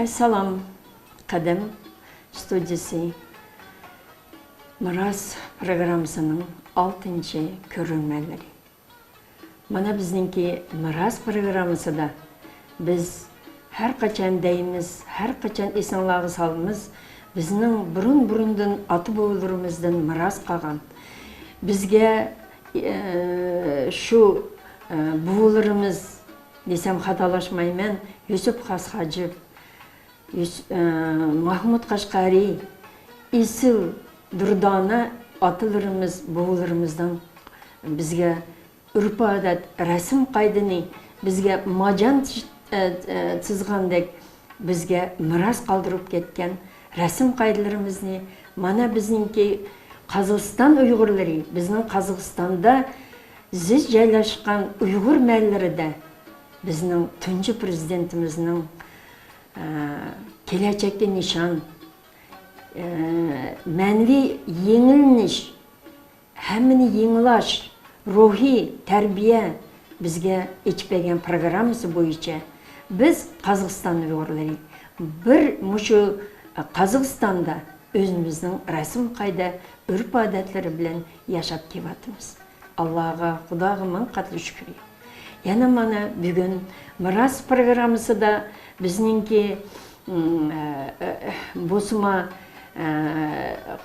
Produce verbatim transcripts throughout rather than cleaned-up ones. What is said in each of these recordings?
ئەسسالام، قەدەم ستۇدىيىسى مىراس پروگراممىسىنىڭ ئالتىنچى كۆرۈرمەنلىرى. مانا بىزنىڭكى مىراس پروگراممىسىدا بىز ھەر قاچان دەيمىز، ھەر قاچان ئېسىڭلارغا سالىمىز، بىزنىڭ بۇرۇن-بۇرۇندىن ئاتا-بوۋىلىرىمىزدىن مىراس قالغان، بىزگە، ئە، شۇ، ئە، بوۋىلىرىمىز دېسەم خاتالاشمايمەن، يۈسۈپ خاس ھاجىپ، يۈس-، ئە، ماھمۇد قەشقەرى، ئېسىل دۇردانە ئاتىلىرىمىز، بوۋىلىرىمىزنىڭ بىزگە ئۆرپ-ئادەت، رەسىم-قائىدىنى بىزگە ماجان چىز-، ئە، ئە، چىزغاندەك بىزگە مىراس قالدۇرۇپ كەتكەن رەسىم-قائىدىلىرىمىزنى، مانا بىزنىڭكى قازاقىستان ئۇيغۇرلىرى، بىزنىڭ قازاقىستاندا زىچ جايلاشقان ئۇيغۇر مەھەللىلىرىدە بىزنىڭ تۇنجى پىرېزىدېنتىمىزنىڭ، ئە، كېلەچەككە نىشان، ئە، مەنىۋى يېڭىلىنىش، ھەممىنى يېڭىلاش، روھىي تەربىيە بىزگە ئېچىپ بەرگەن پروگراممىسى بويىچە بىز قازاقىستان ئۇيغۇرلىرى بىر مۇشۇ قازاقىستاندا ئۆزىمىزنىڭ رەسىم-قائىدە، ئۆرپ-ئادەتلىرى بىلەن ياشاپ كېلىۋاتىمىز. ئاللاغا، خۇداغا مىڭ قاتلا شۈكرى. يەنە مانا بۈگۈن مىراس پروگراممىسىدا بىزنىڭكى، ئىم، ئە، ئە، بولسىمۇ، ئە،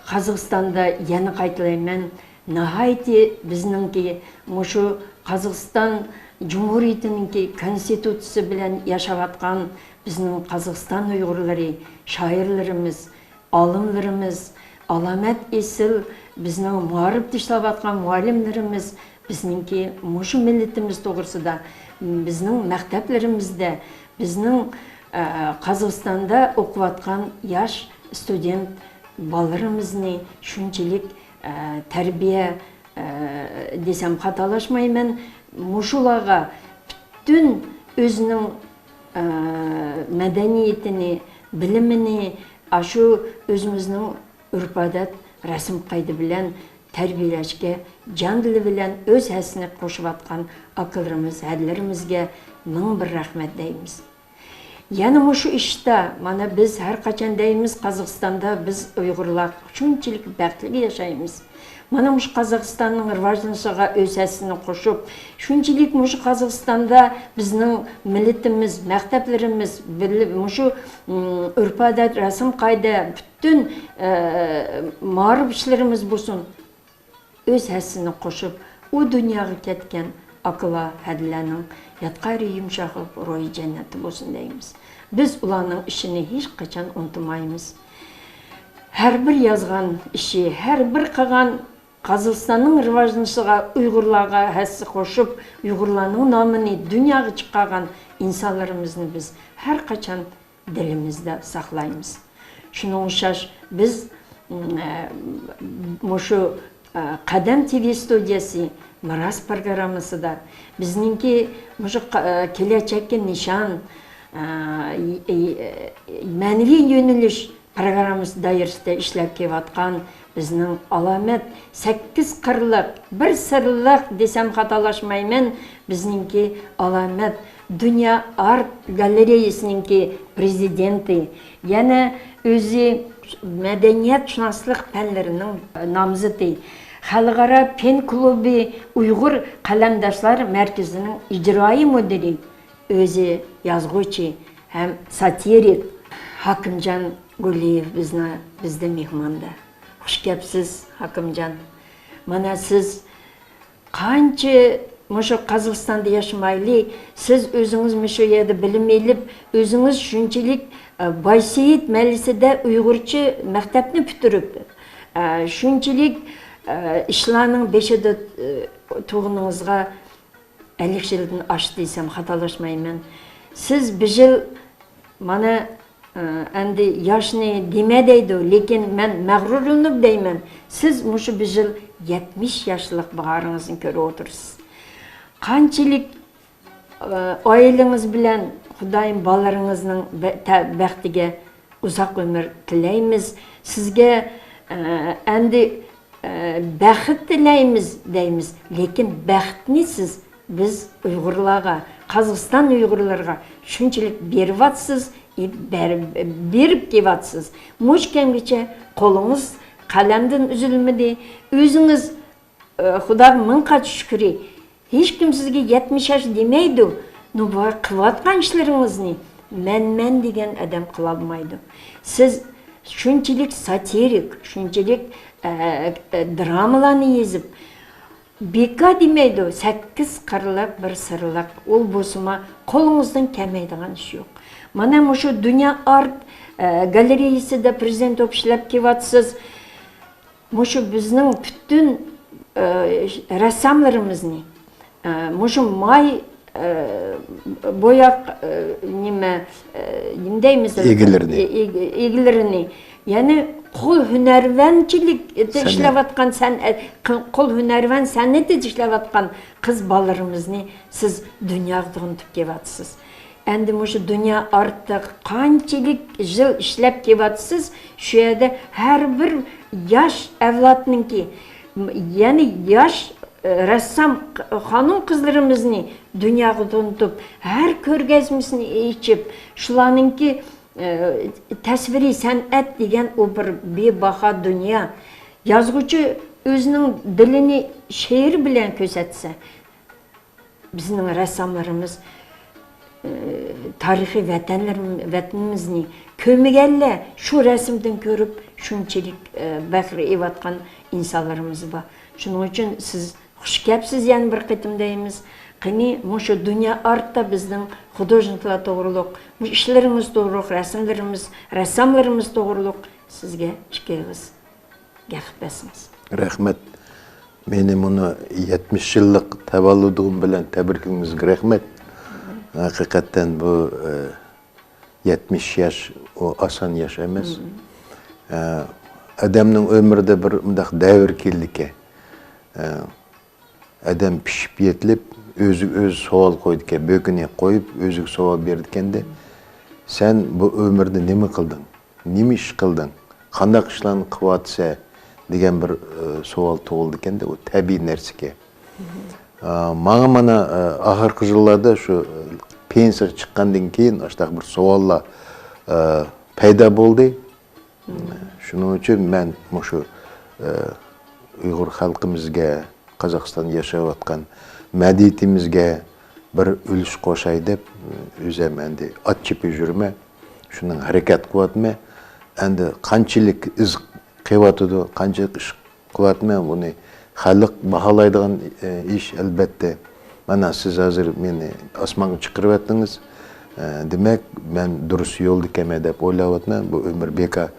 قازاقىستاندا يەنە قايتىلايمەن، ناھايىتى بىزنىڭكى مۇشۇ قازاقىستان جۇمھۇرىيىتىنىڭكى كونستىتۇتسىيىسى بىلەن ياشاۋاتقان بىزنىڭ قازاقىستان ئۇيغۇرلىرى، شائىرلىرىمىز، ئالىملىرىمىز، ئالامەت ئېسىل بىزنىڭ مائارىپتا ئىشلەۋاتقان مۇئەللىملىرىمىز بىزنىڭكى مۇشۇ مىللىتىمىز توغرىسىدا، بىزنىڭ مەكتەپلىرىمىزدە، بىزنىڭ، ئە، قازاقىستاندا ئوقۇۋاتقان ياش ستۇدېنت بالىلىرىمىزنى شۇنچىلىك، ئە، تەربىيە، ئە، دېسەم خاتالاشمايمەن، مۇشۇلارغا پۈتۈن ئۆزىنىڭ، ئە، مەدەنىيىتىنى، بىلىمىنى، ئاشۇ ئۆزىمىزنىڭ ئۆرپ-ئادەت، رەسىم-قائىدە بىلەن تەربىيەلەشكە جان-دىلى بىلەن ئۆز ھەسسىنى قوشۇۋاتقان ئاكىلىرىمىز، ھەدىلىرىمىزگە مىڭ بىر رەھمەت دەيمىز. يەنە مۇشۇ ئىشتا، مانا، بىز ھەر قاچان دەيمىز، قازاقىستاندا بىز ئۇيغۇرلار شۇنچىلىك بەختلىك ياشايمىز. مانا مۇشۇ قازاقىستاننىڭ راۋاجلىنىشىغا ئۆز ھەسسىسىنى قوشۇپ، شۇنچىلىك مۇشۇ قازاقىستاندا بىزنىڭ مىللىتىمىز، مەكتەپلىرىمىز، بىللە-، مۇشۇ، ئىم، ئۆرپ-ئادەت، رەسىم-قائىدە، پۈتۈن، ئە، مائارىپ ئىشلىرىمىز بولسۇن، ئۆز ھەسسىسىنى قوشۇپ، ئۇ دۇنياغا كەتكەن ئاكىلار، ھەدىلەرنىڭ ياتقان يېرى يۇمشاق بولۇپ، روھى جەننەتتە بولسۇن دەيمىز. بىز ئۇلارنىڭ ئىشىنى ھېچقاچان ئۇنتۇمايمىز. ھەر بىر يازغان ئىشى، ھەر بىر قىلغان قازاقىستاننىڭ راۋاجلىنىشىغا ئۇيغۇرلارغا ھەسسە قوشۇپ، ئۇيغۇرلارنىڭ نامىنى دۇنياغا چىقارغان ئىنسانلىرىمىزنى بىز ھەر قاچان دىلىمىزدە ساقلايمىز. شۇنىڭغا ئوخشاش بىز، م، ئە، مۇشۇ، ئە، قەدەم تىۋى ستۇدىيەسى مىراس پروگراممىسىدا بىزنىڭكى مۇشۇ ق-، ئە، كېلەچەككە نىشان، ئە، ي-، ي-، مەنىۋى يۆنىلىش پروگراممىسى دائىرىسىدە ئىشلەپ كېلىۋاتقان بىزنىڭ ئالامەت سەككىز قىرلىق، بىر سىرلىق دېسەم خاتالاشمايمەن، بىزنىڭكى ئالامەت دۇنيا ئارت گالېرېيىسىنىڭكى پرېزىدېنتى، يەنە ئۆزى مەدەنىيەتشۇناسلىق پەنلىرىنىڭ نامزىتى، خەلقئارا پەن كۇلۇبى ئۇيغۇر قەلەمداشلار مەركىزىنىڭ ئىجرائىي مۇدىرى، ئۆزى يازغۇچى ھەم ساتىرىك ھاكىمجان گۇلىيېۋ بىزنى، بىزدە مېھماندا. خۇش كەپسىز، ھاكىمجان. مانا سىز قانچە مۇشۇ قازاقىستاندا ياشىمايلى، سىز ئۆزىڭىز مۇشۇ يەردە بىلىم ئېلىپ، ئۆزىڭىز شۇنچىلىك، ئە، بايسېيىت مەھەللىسىدە ئۇيغۇرچە مەكتەپنى پۈتتۈرۈپ، ئە، شۇنچىلىك، ئە، ئىشلارنىڭ بېشىدا، ئە، تۇرغىنىڭىزغا ئەللىك يىلدىن ئاشتى دېسەم خاتالاشمايمەن. سىز بىر يىل مانا، ئە، ئەمدى ياشنى دېمە دەيدۇ، لېكىن مەن مەغرۇرلىنىپ دەيمەن، سىز مۇشۇ بىر يىل يەتمىش ياشلىق باھارىڭىزنى كۆرۈۋاتىسىز. قانچىلىك، ئە، ئائىلىڭىز بىلەن خۇدايىم بالىلىرىڭىزنىڭ بە-، تە-، بەختىگە ئۇزاق ئۆمۈر تىلەيمىز. سىزگە، ئە، ئەمدى، ئە، بەخت تىلەيمىز دەيمىز، لېكىن بەختنى سىز بىز ئۇيغۇرلارغا، قازاقىستان ئۇيغۇرلىرىغا شۇنچىلىك بېرىۋاتىسىز، بەر-، بېرىپ كېلىۋاتىسىز. مۇشۇ كەمگىچە قولىڭىز قەلەمدىن ئۈزۈلمىدى. ئۆزىڭىز، ئى، خۇداغا مىڭ قات شۈكرى، ھېچكىم سىزگە يەتمىش ياش دېمەيدۇ. نۇ، بۇ قىلىۋاتقان ئىشلىرىڭىزنى مەن، مەن دېگەن ئادەم قىلالمايدۇ. سىز شۇنچىلىك ساتىرىك، شۇنچىلىك، ئە، ئە، درامىلارنى يېزىپ، بىكار دېمەيدۇ، سەككىز قىرلىق بىر سىرلىق، ئۇ بولسىمۇ قولىڭىزدىن كەلمەيدىغان ئىش يوق. مانا مۇشۇ دۇنيا ئارت، ئە، گالېرېيىسىدە پىرېزىدېنت بولۇپ ئىشلەپ كېلىۋاتىسىز. مۇشۇ بىزنىڭ پۈتۈن، ئە، رەسساملىرىمىزنى، ئە، مۇشۇ ماي، ئە، بوياق، ئە، نېمە، ئە، نېمە دەيمىز؟ ئىگىلىرىنى. ئى-، ئىگ-، ئىگىلىرىنى. يەنى قول ھۈنەرۋەنچىلىكتە سەنئەت. ئىشلەۋاتقان سەنئەت، قول ھۈنەرۋەن سەنئىتىدە ئىشلەۋاتقان قىز بالىلىرىمىزنى سىز دۇنياغا تونۇتۇپ كېلىۋاتىسىز. ئەمدى مۇشۇ دۇنيا ئارتىدا قانچىلىك يىل ئىشلەپ كېلىۋاتىسىز، شۇ يەردە ھەر بىر ياش ئەۋلادنىڭكى، يەنى ياش، ئە، رەسسام خانىم-قىزلىرىمىزنى دۇنياغا تونۇتۇپ، ھەر كۆرگەزمىسىنى ئېچىپ، شۇلارنىڭكى، ئە، تەسۋىرىي سەنئەت دېگەن ئۇ بىر بىباھا دۇنيا. يازغۇچى ئۆزىنىڭ دىلىنى شېئىر بىلەن كۆرسەتسە، بىزنىڭ رەسساملىرىمىز، ئى، تارىخىي ۋەتەنلىرىم-، ۋەتىنىمىزنى كۆرمىگەنلەر شۇ رەسىمدىن كۆرۈپ شۇنچىلىك، ئى، بەھر ئېلىۋاتقان ئىنسانلىرىمىز بار. شۇنىڭ ئۈچۈن سىز خۇش كەپسىز يەنە بىر قېتىم دەيمىز. قېنى مۇشۇ دۇنيا ئارتتا بىزنىڭ خۇدوژنىكلار توغرۇلۇق، مۇشۇ ئىشلىرىمىز توغرۇلۇق، رەسىملىرىمىز، رەسساملىرىمىز توغرۇلۇق سىزگە ئىككى ئېغىز گەپ بەرسىڭىز. رەھمەت. مېنى مۇنۇ يەتمىش يىللىق تەۋەللۇدۇم بىلەن تەبرىكلىگىنىڭىزگە رەھمەت. ھەقىقەتەن بۇ، ئە، يەتمىش ياش، ئۇ ئاسان ياش ئەمەس. ئە، ئادەمنىڭ ئۆمرىدە بىر مۇنداق دەۋر كېلىدىكەن. ئە، ئادەم پىشىپ يېتىلىپ، ئۆزىگە ئۆزى سوئال قويىدىكەن، بۆكىنى قويۇپ، ئۆزىگە سوئال بېرىدىكەندە، سەن بۇ ئۆمۈردە نېمە قىلدىڭ؟ نېمە ئىش قىلدىڭ؟ قانداق ئىشلارنى قىلىۋاتىسەن؟ دېگەن بىر، ئى، سوئال تۇغۇلىدىكەندە، ئۇ تەبىئىي نەرسىكەن. ئا، ماڭا مانا، ئى، ئاخىرقى يىللاردا شۇ، ئى، پېنسىيەگە چىققاندىن كېيىن ئاشۇنداق بىر سوئاللار، ئى، پەيدا بولدى. شۇنىڭ ئۈچۈن مەن مۇشۇ، ئى، ئۇيغۇر خەلقىمىزگە، قازاقىستاندا ياشاۋاتقان مەدەنىيىتىمىزگە بىر ئۈلۈش قوشاي دەپ، ئۆزۈم ئەمدى ئات چېپىپ يۈرمەن. شۇنىڭ ھەرىكەت قىلىۋاتىمەن. ئەمدى قانچىلىك ئىز قېلىۋاتىدۇ، قانچىلىك ئىش قىلىۋاتىمەن، بۇنى خەلق باھالايدىغان، ئى، ئىش، ئەلبەتتە. مانا سىز ھازىر مېنى ئاسمانغا چىقىرىۋەتتىڭىز. ئە، دېمەك، مەن دۇرۇس يولدىكەنمەن دەپ ئويلاۋاتىمەن. بۇ ئۆمۈر بىكار،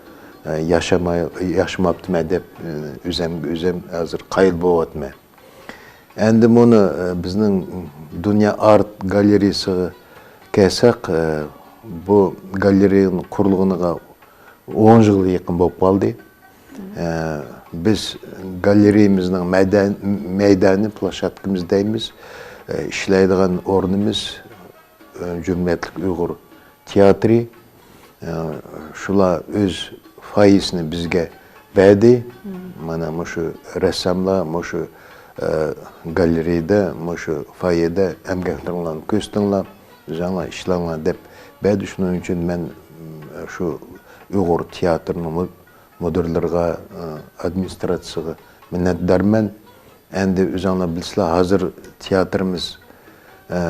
ئە، ياشىماي-، ياشىماپتىمەن دەپ، ئە، ئۆزۈمگە ئۆزۈم ھازىر قايىل بولۇۋاتىمەن. ئەمدى بۇنى، ئە، بىزنىڭ دۇنيا ئارت گالېرېيىسىغا كەلسەك، ئە، بۇ گالېرېيىنىڭ قۇرۇلغىنىغا ئون يىلغا يېقىن بولۇپ قالدى. ئە، بىز گالېرېيىمىزنىڭ مەيدان-، مەيدانى، پلощادكىمىز دەيمىز، ئە، ئىشلەيدىغان ئورنىمىز، ئە، جۈمھۇرىيەتلىك ئۇيغۇر تىياتىرى، ئە، شۇلار ئۆز فايېسىنى بىزگە بەردى. مانا مۇشۇ رەسساملار مۇشۇ، ئە، گالېرېيىدا، مۇشۇ فايېدا ئەمگەكلىرىڭلارنى كۆرسىتىڭلار، ئۆزۈڭلار ئىشلەڭلار دەپ بەردى. شۇنىڭ ئۈچۈن مەن، م، شۇ ئۇيغۇر تىياتىرىنىڭ مۇ-، مۇدىرلىرىغا، ئە، ئادمىنىستراتسىيىسىغا مىننەتدارمەن. ئەمدى ئۆزۈڭلار بىلىسىلەر، ھازىر تىياتىرىمىز، ئە،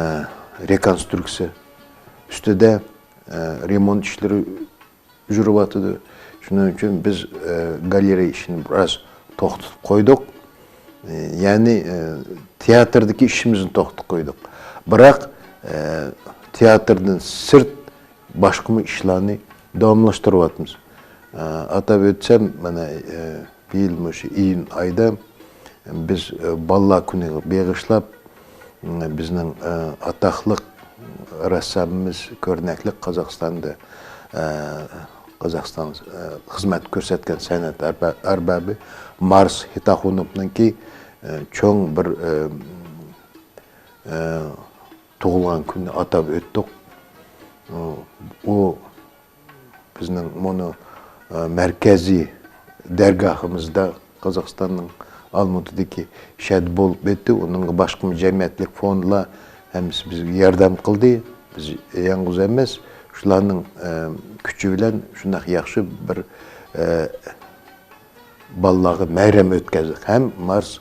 رېكونسترۇكسىيە ئۈستىدە، ئە، رېمونت ئىشلىرى يۈرۈۋاتىدۇ. شۇنىڭ ئۈچۈن بىز، ئە، گالېرېيە ئىشىنى بىراز توختىتىپ قويدۇق. ئە، يەنى، ئە، تىياتىردىكى ئىشىمىزنى توختىتىپ قويدۇق. بىراق، ئە، تىياتىردىن سىرت باشقىمۇ ئىشلارنى داۋاملاشتۇرۇۋاتىمىز. ئە، ئاتاپ ئۆتسەم، مانا، ئە، بىيىل مۇشۇ ئىيۇن ئايدا بىز، ئە، بالىلار كۈنىگە بېغىشلاپ، ئە، بىزنىڭ، ئە، ئاتاقلىق رەسسامىمىز، كۆرنەكلىك قازاقىستاندا، ئە، قازاقىستان، ئە، خىزمەت كۆرسەتكەن سەنئەت ئەربە-، ئەربابى مارس ھېتاخۇنوفنىڭكى، ئە، چوڭ بىر، ئە، ئە، تۇغۇلغان كۈنىنى ئاتاپ ئۆتتۇق. ئۇ بىزنىڭ مۇنۇ، ئە، مەركەزىي دەرگاھىمىزدا، قازاقىستاننىڭ ئالمۇتىدىكى شەدە بولۇپ ئۆتتى. ئۇنىڭغا باشقىمۇ جەمئىيەتلىك فوندلار ھەممىسى بىزگە ياردەم قىلدى. بىز يالغۇز ئەمەس، شۇلارنىڭ، ئە، كۈچى بىلەن شۇنداق ياخشى بىر، ئە، بالىلارغا مەيرەم ئۆتكەزدۇق ھەم مارس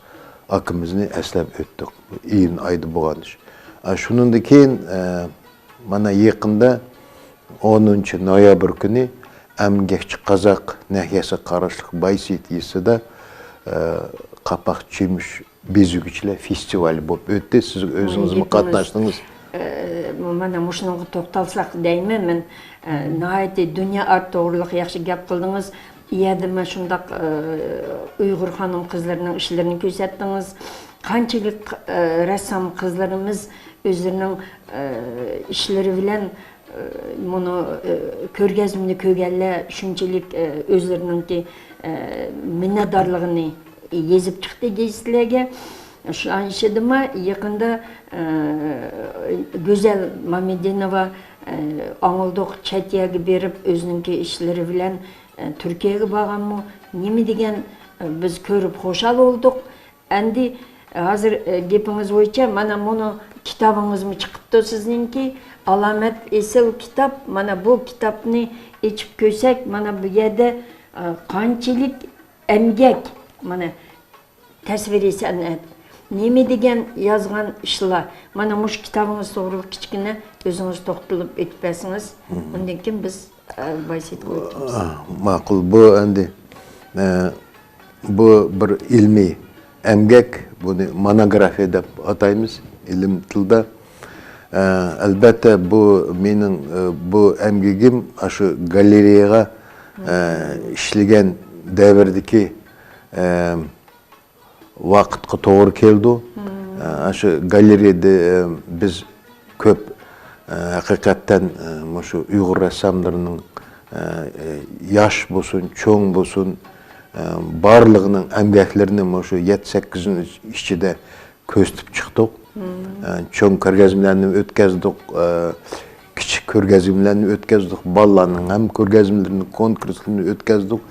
ئاكىمىزنى ئەسلەپ ئۆتتۇق. ئىيۇن ئايدا بولغان ئىش. ئا، شۇنىڭدىن كېيىن، ئە، مانا يېقىندا ئونىنچى نويابىر كۈنى ئەمگەكچى قازاق ناھىيەسىگە قاراشلىق بايسېيىت يېزىسىدا، ئە، قاپاق چۆمۈچ بېزىگۈچىلەر فېستىۋالى بولۇپ ئۆتتى. سىز ئۆزىڭىزمۇ قاتناشتىڭىز. ئە، مانا مۇشۇنىڭغا توختالساق دەيمەن مەن. ئە، ناھايىتى دۇنيا ئارت توغرىلىق ياخشى گەپ قىلدىڭىز. ئۇ يەردە مانا شۇنداق، ئە، ئۇيغۇر خانىم قىزلىرىنىڭ ئىشلىرىنى كۆرسەتتىڭىز. قانچىلىك، ئە، رەسسام قىزلىرىمىز ئۆزلىرىنىڭ، ئە، ئىشلىرى بىلەن، ئە، مۇنۇ، ئە، كۆرگەزمىنى كۆرگەنلەر شۇنچىلىك، ئە، ئۆزلىرىنىڭكى، ئە، مىننەتدارلىقىنى يېزىپ چىقتى گېزىتلەرگە. شۇ ئىشىدىمۇ يېقىندا، ئە، گۈزەل مامىدىنوۋا، ئە، ئاڭلىدۇق، چەت يەرگە بېرىپ ئۆزىنىڭكى ئىشلىرى بىلەن، ئە، تۈركىيەگە بارغانمۇ؟ نېمە دېگەن، ئە، بىز كۆرۈپ خۇشال بولدۇق. ئەمدى ھازىر، ئە، گېپىڭىز بويىچە مانا مۇنۇ كىتابىڭىزمۇ چىقىپتۇ سىزنىڭكى. ئالامەت ئېسىل كىتاب. مانا بۇ كىتابنى ئېچىپ كۆرسەك، مانا بۇ يەردە، ئە، قانچىلىك ئەمگەك، مانا تەسۋىرىي سەنئەت. نېمە دېگەن يازغان ئىشلار. مانا مۇشۇ كىتابىڭىز توغرىلىق كىچىككىنە ئۆزىڭىز توختىلىپ ئۆتۈپ بەرسىڭىز، ئۇندىن كېيىن بىز، ئە، بايسېيىتقا ئۆتىمىز. ئا، ماقۇل. بۇ ئەمدى، ئە، بۇ بىر ئىلمىي ئەمگەك، بۇنى مونوگرافىيە دەپ ئاتايمىز ئىلىم تىلدا. ئە، ئەلبەتتە، بۇ مېنىڭ، ئە، بۇ ئەمگىكىم ئاشۇ گالېرېيىغا، ئە، ئىشلىگەن دەۋردىكى، ئە، ۋاقىتقا توغرا كېلىدۇ. ئە، ئاشۇ گالېرېيىدە، ئە، بىز كۆپ، ئە، ھەقىقەتەن، ئە، مۇشۇ ئۇيغۇر رەسساملىرىنىڭ، ئە، ئە، ياش بولسۇن، چوڭ بولسۇن، ئە، بارلىقىنىڭ ئەمگەكلىرىنى مۇشۇ يەتتە، سەككىز يىل ئىچىدە كۆرسىتىپ چىقتۇق. ئە، چوڭ كۆرگەزمىلەرنى ئۆتكەزدۇق، ئە، كىچىك كۆرگەزمىلەرنى ئۆتكەزدۇق، بالىلارنىڭ ھەم كۆرگەزمىلىرىنى، كونكۇرسلىرىنى ئۆتكەزدۇق.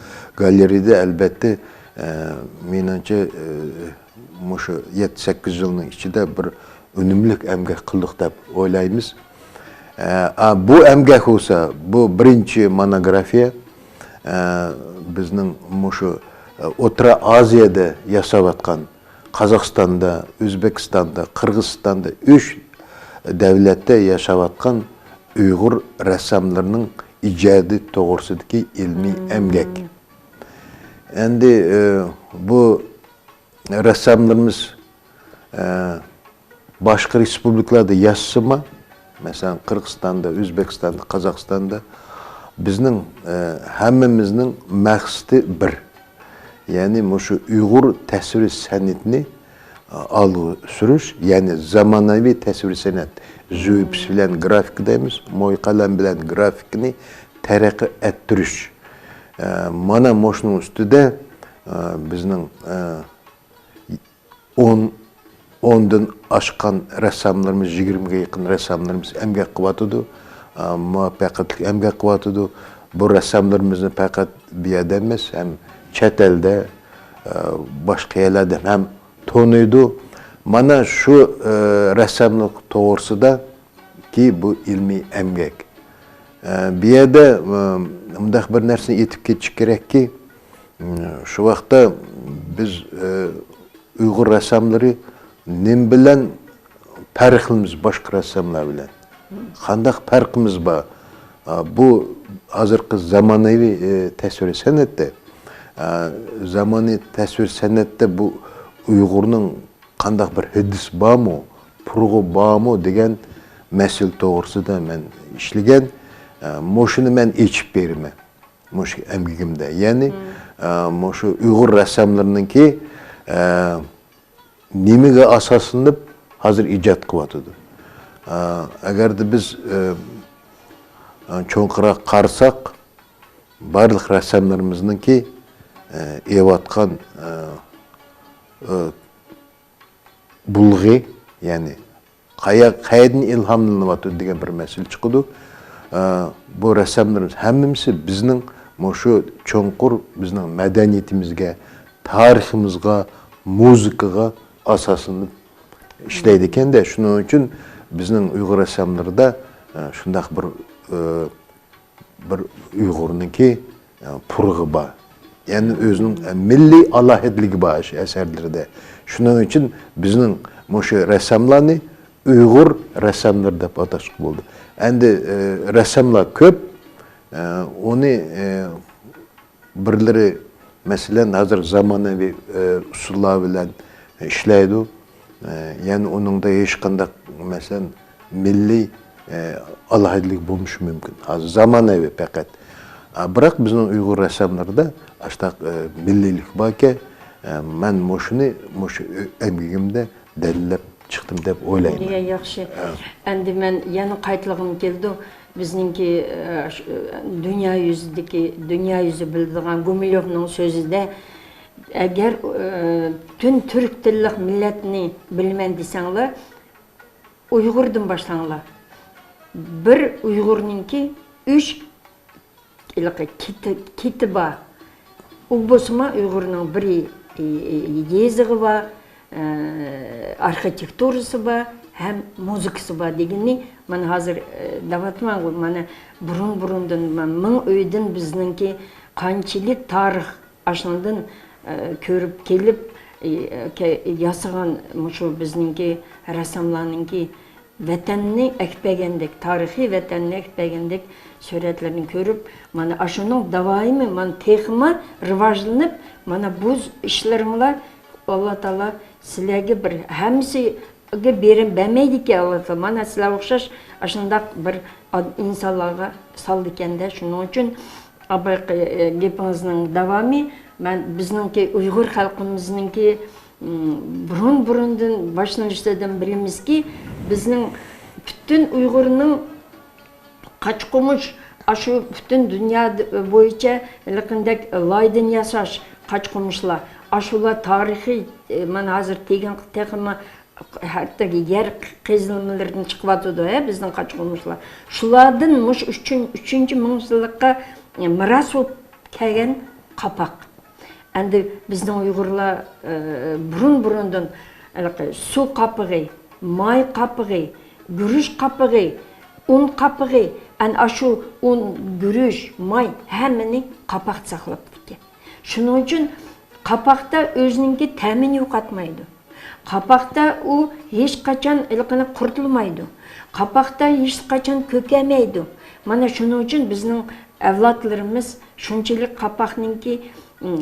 گالېرېيىدە، ئەلبەتتە، ئە، مېنىڭچە، ئە، مۇشۇ يەتتە، سەككىز يىلنىڭ ئىچىدە بىر ئۈنۈملۈك ئەمگەك قىلدۇق دەپ ئويلايمىز. ئە، ئا، بۇ ئەمگەك بولسا، بۇ بىرىنچى مونوگرافىيە، ئە، بىزنىڭ مۇشۇ، ئە، ئوتتۇرا ئازىيەدە ياساۋاتقان، قازاقىستاندا، ئۆزبېكىستاندا، قىرغىزىستاندا، ئۈچ دۆلەتتە ياشاۋاتقان ئۇيغۇر رەسساملىرىنىڭ ئىجادىيىتى توغرىسىدىكى ئىلمىي ئەمگەك. ئەمدى، ئە، بۇ رەسساملىرىمىز، ئە، باشقا رېسپۇبلىكىلاردا ياشىسىمۇ، مەسىلەن، قىرغىزىستاندا، ئۆزبېكىستاندا، قازاقىستاندا بىزنىڭ، ئە، ھەممىمىزنىڭ مەقسىتى بىر. يەنى مۇشۇ ئۇيغۇر تەسۋىرىي سەنئىتىنى، ئە، ئالغا سۈرۈش، يەنى زامانىۋى تەسۋىرىي سەنئەت، ژىۋىپىس بىلەن گرافىكا دەيمىز، مويا قەلەم بىلەن گرافىكىنى تەرەققىي ئەتتۈرۈش. ئە، مانا مۇشۇنىڭ ئۈستىدە، ئە، بىزنىڭ، ئە، ئون، ئوندىن ئاشقان رەسساملىرىمىز، يىگىرمىگە يېقىن رەسساملىرىمىز ئەمگەك قىلىۋاتىدۇ، ئا، مۇۋەپپەقىيەتلىك ئەمگەك قىلىۋاتىدۇ. بۇ رەسساملىرىمىزنى پەقەت بۇ يەردە ئەمەس، ھەم چەت ئەلدە، ئا، باشقا يەرلەردە ھەم تونۇيدۇ. مانا شۇ، ئا، رەسساملىق توغرىسىدىكى بۇ ئىلمىي ئەمگەك. ئا، بۇ يەردە، ئا، مۇنداق بىر نەرسىنى ئېيتىپ كېتىش كېرەككى، شۇ ۋاقىتتا بىز، ئا، ئۇيغۇر رەسساملىرى نېمە بىلەن پەرقلىنىمىز باشقا رەسساملار بىلەن؟ قانداق پەرقىمىز بار؟ ئا، بۇ ھازىرقى زامانىۋى، ئە، تەسۋىرىي سەنئەتتە، ئا، زامانىۋى تەسۋىرىي سەنئەتتە بۇ ئۇيغۇرنىڭ قانداق بىر ھۆددىسى بارمۇ، پۇرىقى بارمۇ دېگەن مەسىلە توغرىسىدا مەن ئىشلىگەن. ئا، مۇشۇنى مەن ئېچىپ بېرىمەن. مۇشۇ ئەمگىكىمدە. يەنى، ئە، مۇشۇ ئۇيغۇر رەسساملىرىنىڭكى، ئە، نېمىگە ئاساسلىنىپ ھازىر ئىجاد قىلىۋاتىدۇ؟ ئە، ئەگەردە بىز، ئە، ئە، چوڭقۇرراق قارىساق، بارلىق رەسساملىرىمىزنىڭكى، ئە، ئېلىۋاتقان، ئە، ئە، بۇلغى، يەنى قايا-، قەيەردىن ئىلھاملىنىۋاتىدۇ دېگەن بىر مەسىلە چىقىدۇ. ئە، بۇ رەسساملىرىمىز ھەممىسى بىزنىڭ مۇشۇ چوڭقۇر بىزنىڭ مەدەنىيىتىمىزگە، تارىخىمىزغا، مۇزىكىغا ئاساسلىنىپ ئىشلەيدىكەن-دە. شۇنىڭ ئۈچۈن بىزنىڭ ئۇيغۇر رەسساملىرىدا، ئە، شۇنداق بىر ئى، بىر ئۇيغۇرنىڭكى، ئى، پۇرىقى بار. يەنى ئۆزىنىڭ، ئى، مىللىي ئالاھىدىلىكى بار شۇ ئەسەرلىرىدە. شۇنىڭ ئۈچۈن بىزنىڭ مۇشۇ رەسساملارنى ئۇيغۇر رەسساملىرى دەپ ئاتاشقا بولىدۇ. ئەندى، ئى، رەسساملار كۆپ، ئى، ئۇنى، ئى، بىرلىرى، مەسىلەن، ھازىر زامانىۋى، ئى، ئۇسۇللار بىلەن ئىشلەيدۇ. ئى، يەنى ئۇنىڭدا ھېچقانداق، مەسىلەن، مىللىي، ئى، ئالاھىدىلىك بولمىشى مۇمكىن. ھازىر زامانىۋى پەقەت. ئا، بىراق بىزنىڭ ئۇيغۇر رەسساملىرىدا ئاشتاق، ئى، مىللىيلىك باركەن، ئى، مەن مۇشۇنى مۇشۇ ئۆ-، ئەمگىكىمدە دەلىللەپ چىقتىم دەپ ئويلايمەن. دېگەن ياخشى. ھە. ئەمدى مەن يەنە قايتىلىغۇم كېلىدۇ. بىزنىڭكى، ئە، شۇ، دۇنيا يۈزىدىكى، دۇنيا يۈزى بىلىدىغان گۇمىليوفنىڭ سۆزىدە، ئەگەر، ئە، پۈتۈن تۈرك تىللىق مىللەتنى بىلىمەن دېسەڭلار، ئۇيغۇردىن باشلاڭلار. بىر ئۇيغۇرنىڭكى ئۈچ ھېلىقى كېتى، كېتى بار. ئۇ بولسىمۇ ئۇيغۇرنىڭ بىرى، ئى، ئى، يېزىقى بار، ئى، ئارخىتېكتۇرىسى بار ھەم مۇزىكىسى بار دېگىنىنى مانا ھازىر، ئى، دەۋاتىمەنغۇ، مانا بۇرۇن-بۇرۇندىن، ما-، مىڭ ئۆيدىن بىزنىڭكى قانچىلىك تارىخ ئاشۇنىڭدىن، ئى، كۆرۈپ كېلىپ، ئى، كە-، ياسىغان مۇشۇ بىزنىڭكى رەسساملارنىڭكى ۋەتەننى ئەكىپ بەرگەندەك، تارىخىي ۋەتەننى ئەكىپ بەرگەندەك سۈرەتلىرىنى كۆرۈپ، مانا ئاشۇنىڭ داۋامى، مانا تېخىمۇ راۋاجلىنىپ، مانا بۇ ئىشلىرىڭلار، ئاللا تائالا سىلەرگە بىر، ھەممىسىگە بېرىم بەرمەيدىكەن ئاللا تائالا. مانا سىلەر ئوخشاش ئاشۇنداق بىر ئاد-، ئىنسانلارغا سالىدىكەن-دە. شۇنىڭ ئۈچۈن بايىقى، ئە، گېپىڭىزنىڭ داۋامى، مەن بىزنىڭكى ئۇيغۇر خەلقىمىزنىڭكى، م، بۇرۇن-بۇرۇندىن باشلىنىشىدىن بىلىمىزكى، بىزنىڭ پۈتۈن ئۇيغۇرنىڭ قاچا-قۇمۇچ، ئاشۇ پۈتۈن دۇنيا بويىچە ھېلىقىندەك لايدىن ياساش قاچا-قۇمۇچلار، ئاشۇلار تارىخىي، ئە، مانا ھازىر تېگىن-، تېخىمۇ ھەتتا يەر قېزىلمىلىرىدىن چىقىۋاتىدۇ، ھە، بىزنىڭ قاچا-قۇمۇچلار. شۇلاردىن مۇشۇ ئۈچۈن-، ئۈچىنچى مىڭ يىللىققا مىراس بولۇپ كەلگەن قاپاق. ئەمدى بىزنىڭ ئۇيغۇرلار، ئى، بۇرۇن-بۇرۇندىن ھېلىقى سۇ قاپىقى، ماي قاپىقى، گۈرۈچ قاپىقى، ئۇن قاپىقى، ئەنە ئاشۇ ئۇن، گۈرۈچ، ماي ھەممىنى قاپاقتا ساقلاپتىكەن. شۇنىڭ ئۈچۈن قاپاقتا ئۆزىنىڭكى تەمىنى يوقاتمايدۇ. قاپاقتا ئۇ ھېچقاچان ھېلىقىنى قۇرتلىمايدۇ. قاپاقتا ھېچقاچان كۆكەرمەيدۇ. مانا شۇنىڭ ئۈچۈن بىزنىڭ ئەۋلادلىرىمىز شۇنچىلىك قاپاقنىڭكى، ئىم،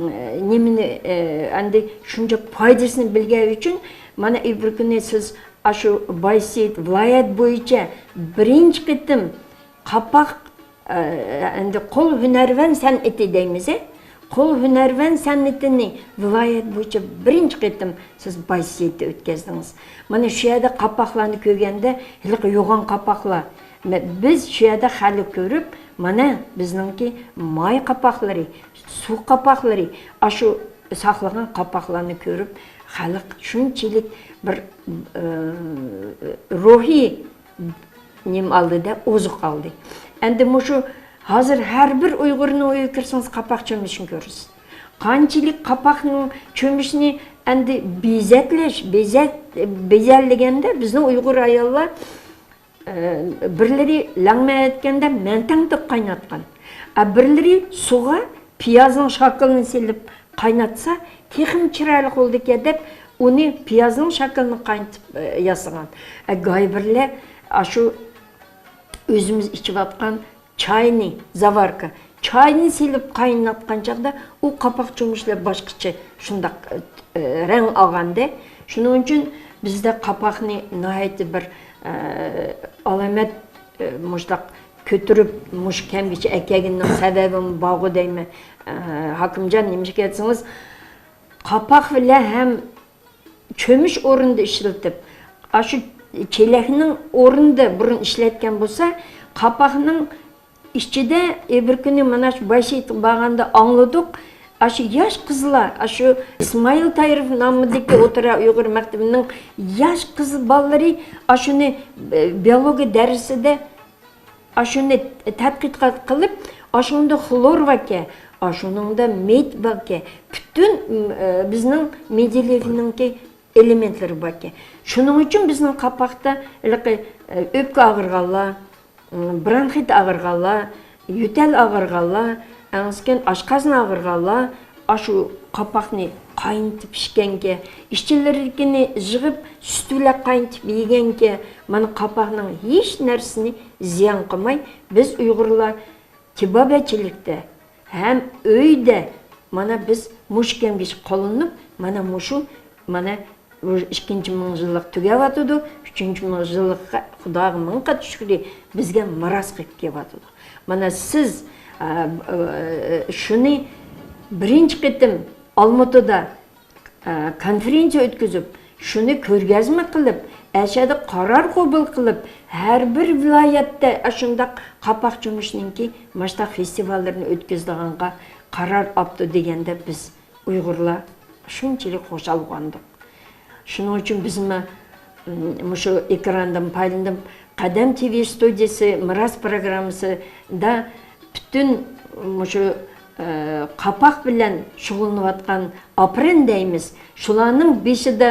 نېمىنى، ئە، ئەندى شۇنچە پايدىسىنى بىلگەن ئۈچۈن، مانا، بىر كۈنى سىز ئاشۇ بايسېيىت ۋىلايەت بويىچە بىرىنچى قېتىم قاپاق، ئە، ئەندى قول ھۈنەرۋەن سەنئىتى دەيمىز، قول ھۈنەرۋەن سەنئىتىنى ۋىلايەت بويىچە بىرىنچى قېتىم سىز بايسېيىتتە ئۆتكۈزدىڭىز. مانا شۇ يەردە قاپاقلارنى كۆرگەندە، ھېلىقى يوغان قاپاقلار، مە-، بىز شۇ يەردە خەلق كۆرۈپ، مانا بىزنىڭكى ماي قاپاقلىرى، سۇ قاپاقلىرى، ئاشۇ ساقلىغان قاپاقلارنى كۆرۈپ، خەلق شۇنچىلىك بىر، ئى، روھىي نېمە ئالدى-دە، ئوزۇق ئالدى. ئەمدى مۇشۇ ھازىر ھەر بىر ئۇيغۇرنىڭ ئۆيىگە كىرسىڭىز، قاپاق چۆمۈشىنى كۆرىسىز. قانچىلىك قاپاقنىڭ چۆمۈشىنى ئەمدى بېزەتلەش، بېزەت-، بېزەللىگەندە بىزنىڭ ئۇيغۇر ئاياللار، ئە، بىرلىرى لەڭمەن ئېتكەندە مەنتەڭ تۆكۈپ قايناتقان. ئە، بىرلىرى سۇغا پىيازنىڭ شاكىلىنى سېلىپ قايناتسا، تېخىمۇ چىرايلىق بولىدىكەن دەپ، ئۇنى پىيازنىڭ شاكىلىنى قاينىتىپ، ئە، ياسىغان. ئە، گاي بىرلەر ئاشۇ ئۆزىمىز ئىچىۋاتقان چاينى، زاۋاركا، چاينى سېلىپ قايناتقان چاغدا ئۇ قاپاق چۆمۈچلەر باشقىچە شۇنداق، ئە، رەڭ ئالغانىدى. شۇنىڭ ئۈچۈن بىزدە قاپاقنى ناھايىتى بىر، ئە، ئالامەت، ئە، مۇشۇنداق كۆتۈرۈپ، مۇشۇ كەمگىچە ئەكەلگىنىنىڭ سەۋەبىمۇ بارغۇ دەيمەن. ئە، ھاكىمجان، نېمىشقا دېسىڭىز، قاپاق بىلەن ھەم چۆمۈچ ئورنىدا ئىشلىتىپ، ئاشۇ چېلەكنىڭ ئورنىدا بۇرۇن ئىشلەتكەن بولسا، قاپاقنىڭ ئىچىدە، ئە، بىر كۈنى مانا شۇ بايسېيىتقا بارغاندا ئاڭلىدۇق، ئاشۇ ياش قىزلار، ئاشۇ ئىسمائىل تايىروف نامىدىكى ئوتتۇرا ئۇيغۇر مەكتىپىنىڭ ياش قىز بالىلىرى ئاشۇنى، ئە، بىيولوگىيە دەرسىدە ئاشۇنى تەتقىقات قىلىپ، ئاشۇنىڭدا خلور باركەن، ئاشۇنىڭدا مېد باركەن، پۈتۈن، ئە، بىزنىڭ مېندېلېيېۋنىڭكى ئېلېمېنتلىرى باركەن. شۇنىڭ ئۈچۈن بىزنىڭ قاپاقتا ھېلىقى، ئە، ئۆپكە ئاغرىغانلار، برونخىت ئاغرىغانلار، يۆتەل ئاغرىغانلار، ئەڭسىكەن ئاشقازىنى ئاغرىغانلار ئاشۇ قاپاقنى قاينىتىپ ئىچكەنكە، ئىچىلىرىدىكىنى يىغىپ، سۈت بىلەن قاينىتىپ يېگەنكە، مانا قاپاقنىڭ ھېچ نەرسىنى زىيان قىلماي، بىز ئۇيغۇرلار تېبابەتچىلىكتە ھەم ئۆيدە مانا بىز مۇشۇ كەمگىچە قوللىنىپ، مانا مۇشۇ، مانا بۇ ئىككىنچى مىڭ يىللىق تۈگەۋاتىدۇ، ئۈچىنچى مىڭ يىللىققا خۇداغا مىڭ قات شۈكرى، بىزگە مىراس قىلىپ كېلىۋاتىدۇ. مانا سىز، ئە، ئە، شۇنى بىرىنچى قېتىم ئالمۇتىدا ئە، كونفېرېنسىيە ئۆتكۈزۈپ، شۇنى كۆرگەزمە قىلىپ، ئەشەدە قارار قوبۇل قىلىپ، ھەر بىر ۋىلايەتتە ئاشۇنداق قاپاق چۆمۈچنىڭكى ماشتاق فېستىۋاللىرىنى ئۆتكۈزىدىغانغا قارار ئاپتۇ دېگەندە، بىز ئۇيغۇرلار شۇنچىلىك خۇشال بولغانىدۇق. شۇنىڭ ئۈچۈن بىزمۇ، م، مۇشۇ ئېكراندىن پايدىلىنىپ، قەدەم تىۋى ستۇدىيىسى مىراس پىروگراممىسىدا پۈتۈن مۇشۇ، ئە، قاپاق بىلەن شۇغۇللىنىۋاتقان ئاپىرىن دەيمىز. شۇلارنىڭ بېشىدا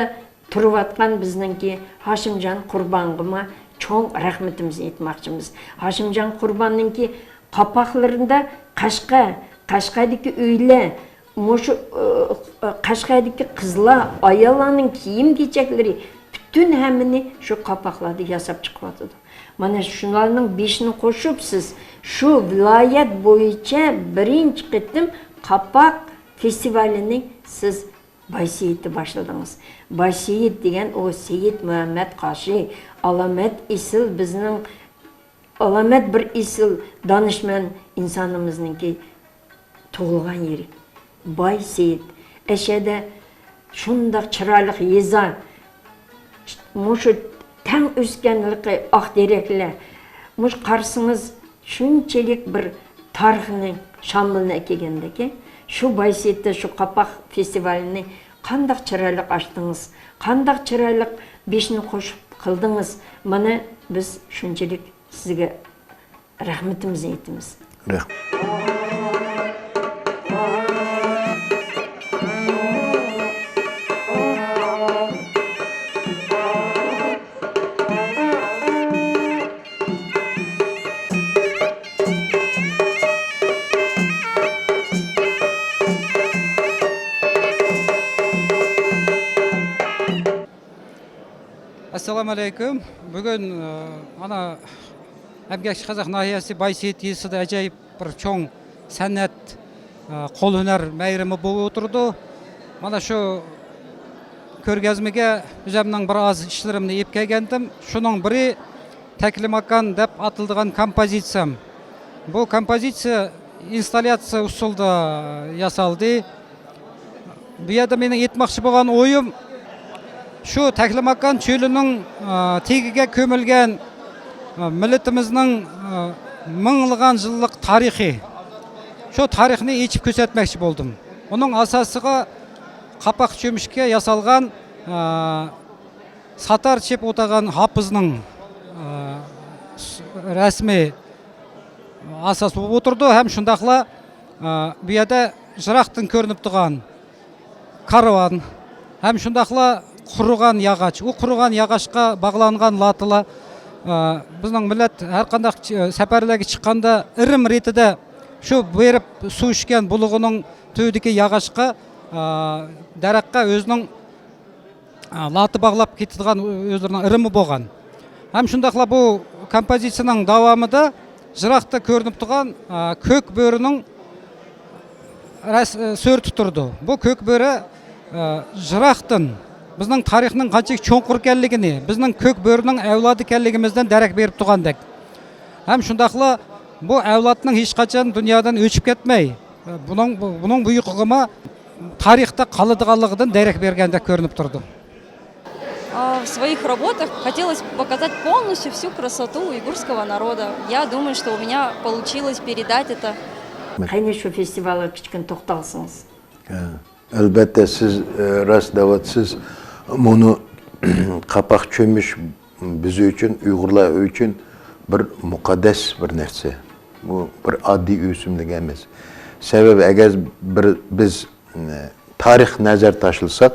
تۇرۇۋاتقان بىزنىڭكى ھاشىمجان قۇربانغىمۇ چوڭ رەھمىتىمىزنى ئېيتماقچىمىز. ھاشىمجان قۇرباننىڭكى قاپاقلىرىدا قەشقەر، قەشقەردىكى ئۆيلەر، مۇشۇ، ئە، قەشقەردىكى قىزلار، ئاياللارنىڭ كىيىم-كېچەكلىرى، پۈتۈن ھەممىنى شۇ قاپاقلاردا ياساپ چىقىۋاتىدۇ. مانا شۇلارنىڭ بېشىنى قوشۇپ سىز شۇ ۋىلايەت بويىچە بىرىنچى قېتىم قاپاق فېستىۋالىنى سىز بايسېيىتتە باشلىدىڭىز. بايسېيىت دېگەن ئۇ سېيىت مۇھەممەد قاشى، ئالامەت ئېسىل بىزنىڭ ئالامەت بىر ئېسىل دانىشمەن ئىنسانىمىزنىڭكى تۇغۇلغان يېرى. بايسېيىت. ئەشەدە شۇنداق چىرايلىق يېزا. مۇشۇ تەڭ ئۆسكەنلىكى ئاق تېرەكلەر. مۇشۇ قارىسىڭىز شۇنچىلىك بىر تارىخنى، شامىلنى ئەكەلگەندىكى، شۇ بايسېيىتتا شۇ قاپاق فېستىۋالىنى قانداق چىرايلىق ئاچتىڭىز، قانداق چىرايلىق بېشىنى قوشۇپ قىلدىڭىز. مانا بىز شۇنچىلىك سىزگە رەھمىتىمىزنى ئېيتىمىز. رەھمەت. ئەسسالامۇ ئەلەيكۇم. بۈگۈن، ئە، مانا ئەمگەكچى قازاق ناھىيەسى بايسېيىت يېزىسىدا ئاجايىپ بىر چوڭ سەنئەت، ئە، قول ھۈنەر مەيرىمى بولۇپ ئولتۇرىدۇ. مانا شۇ كۆرگەزمىگە ئۆزۈمنىڭ بىر ئاز ئىشلىرىمنى ئېلىپ كەلگەنتىم. شۇنىڭ بىرى تەكلىماكان دەپ ئاتىلىدىغان كومپوزىتسىيەم. بۇ كومپوزىتسىيە ئىنستاللياتسىيە ئۇسۇلىدا ياسالدى. بۇ يەردە مېنىڭ ئېيتماقچى بولغان ئويۇم، شۇ تەكلىماكان چۆلىنىڭ، ئا، تېگىگە كۆمۈلگەن، ئا، مىللىتىمىزنىڭ، ئا، مىڭلىغان يىللىق تارىخى. شۇ تارىخنى ئېچىپ كۆرسەتمەكچى بولدۇم. ئۇنىڭ ئاساسىغا قاپاق چۆمۈچكە ياسالغان، ئا، ساتار چېپىپ ئولتۇرغان ھاپىزنىڭ، ئا، س-، رەسىمى ئاساس بولۇپ ئولتۇرىدۇ ھەم شۇنداقلا، ئا، بۇ يەردە يىراقتىن كۆرۈنۈپ تۇرغان كارۋان ھەم شۇنداقلا قۇرۇغان ياغاچ. ئۇ قۇرۇغان ياغاچقا باغلانغان لاتىلار، ئا، بىزنىڭ مىللەت ھەر قانداق چ-، سەپەرلەرگە چىققاندا ئىرىم رېتىدە شۇ بېرىپ سۇ ئىچكەن بۇلىقىنىڭ تۈۋىدىكى ياغاچقا، ئا، دەرەخكە ئۆزىنىڭ ئا، لاتا باغلاپ كېتىدىغان ئۆزلىرىنىڭ ئىرىمى بولغان. ھەم شۇنداقلا بۇ كومپوزىتسىيەنىڭ داۋامىدا يىراقتا كۆرۈنۈپ تۇرغان، ئا، كۆك بۆرىنىڭ رەس-، ئە، سۈرىتى تۇرىدۇ. بۇ كۆك بۆرە، ئە، يىراقتىن بىزنىڭ تارىخنىڭ قانچىلىك چوڭقۇر ئىكەنلىكىنى، بىزنىڭ كۆك بۆرىنىڭ ئەۋلادى ئىكەنلىكىمىزدىن دېرەك بېرىپ تۇرغاندەك. ھەم شۇنداقلا بۇ ئەۋلادنىڭ ھېچقاچان دۇنيادىن ئۆچۈپ كەتمەي، بۇنىڭ، بۇنىڭ بۇيرۇقىغىمۇ تارىختا قالىدىغانلىقىدىن دېرەك بەرگەندەك كۆرۈنۈپ تۇرىدۇ. А, в своих работах хотелось показать полностью всю красоту уйгурского народа. Я думаю, что у меня получилось передать это. قېنى شۇ فېستىۋالغا كىچىككىنە توختالسىڭىز. ھە، ئەلبەتتە، سىز، ئە، راست دەۋاتىسىز. مۇنۇ قاپاق چۆمۈچ بىز ئۈچۈن، ئۇيغۇرلار ئۈچۈن بىر مۇقەددەس بىر نەرسە. بۇ بىر ئاددىي ئۆسۈملۈك ئەمەس. سەۋەبى، ئەگەر بىر، بىز، ئە، تارىخ نەزەر تاشلىساق،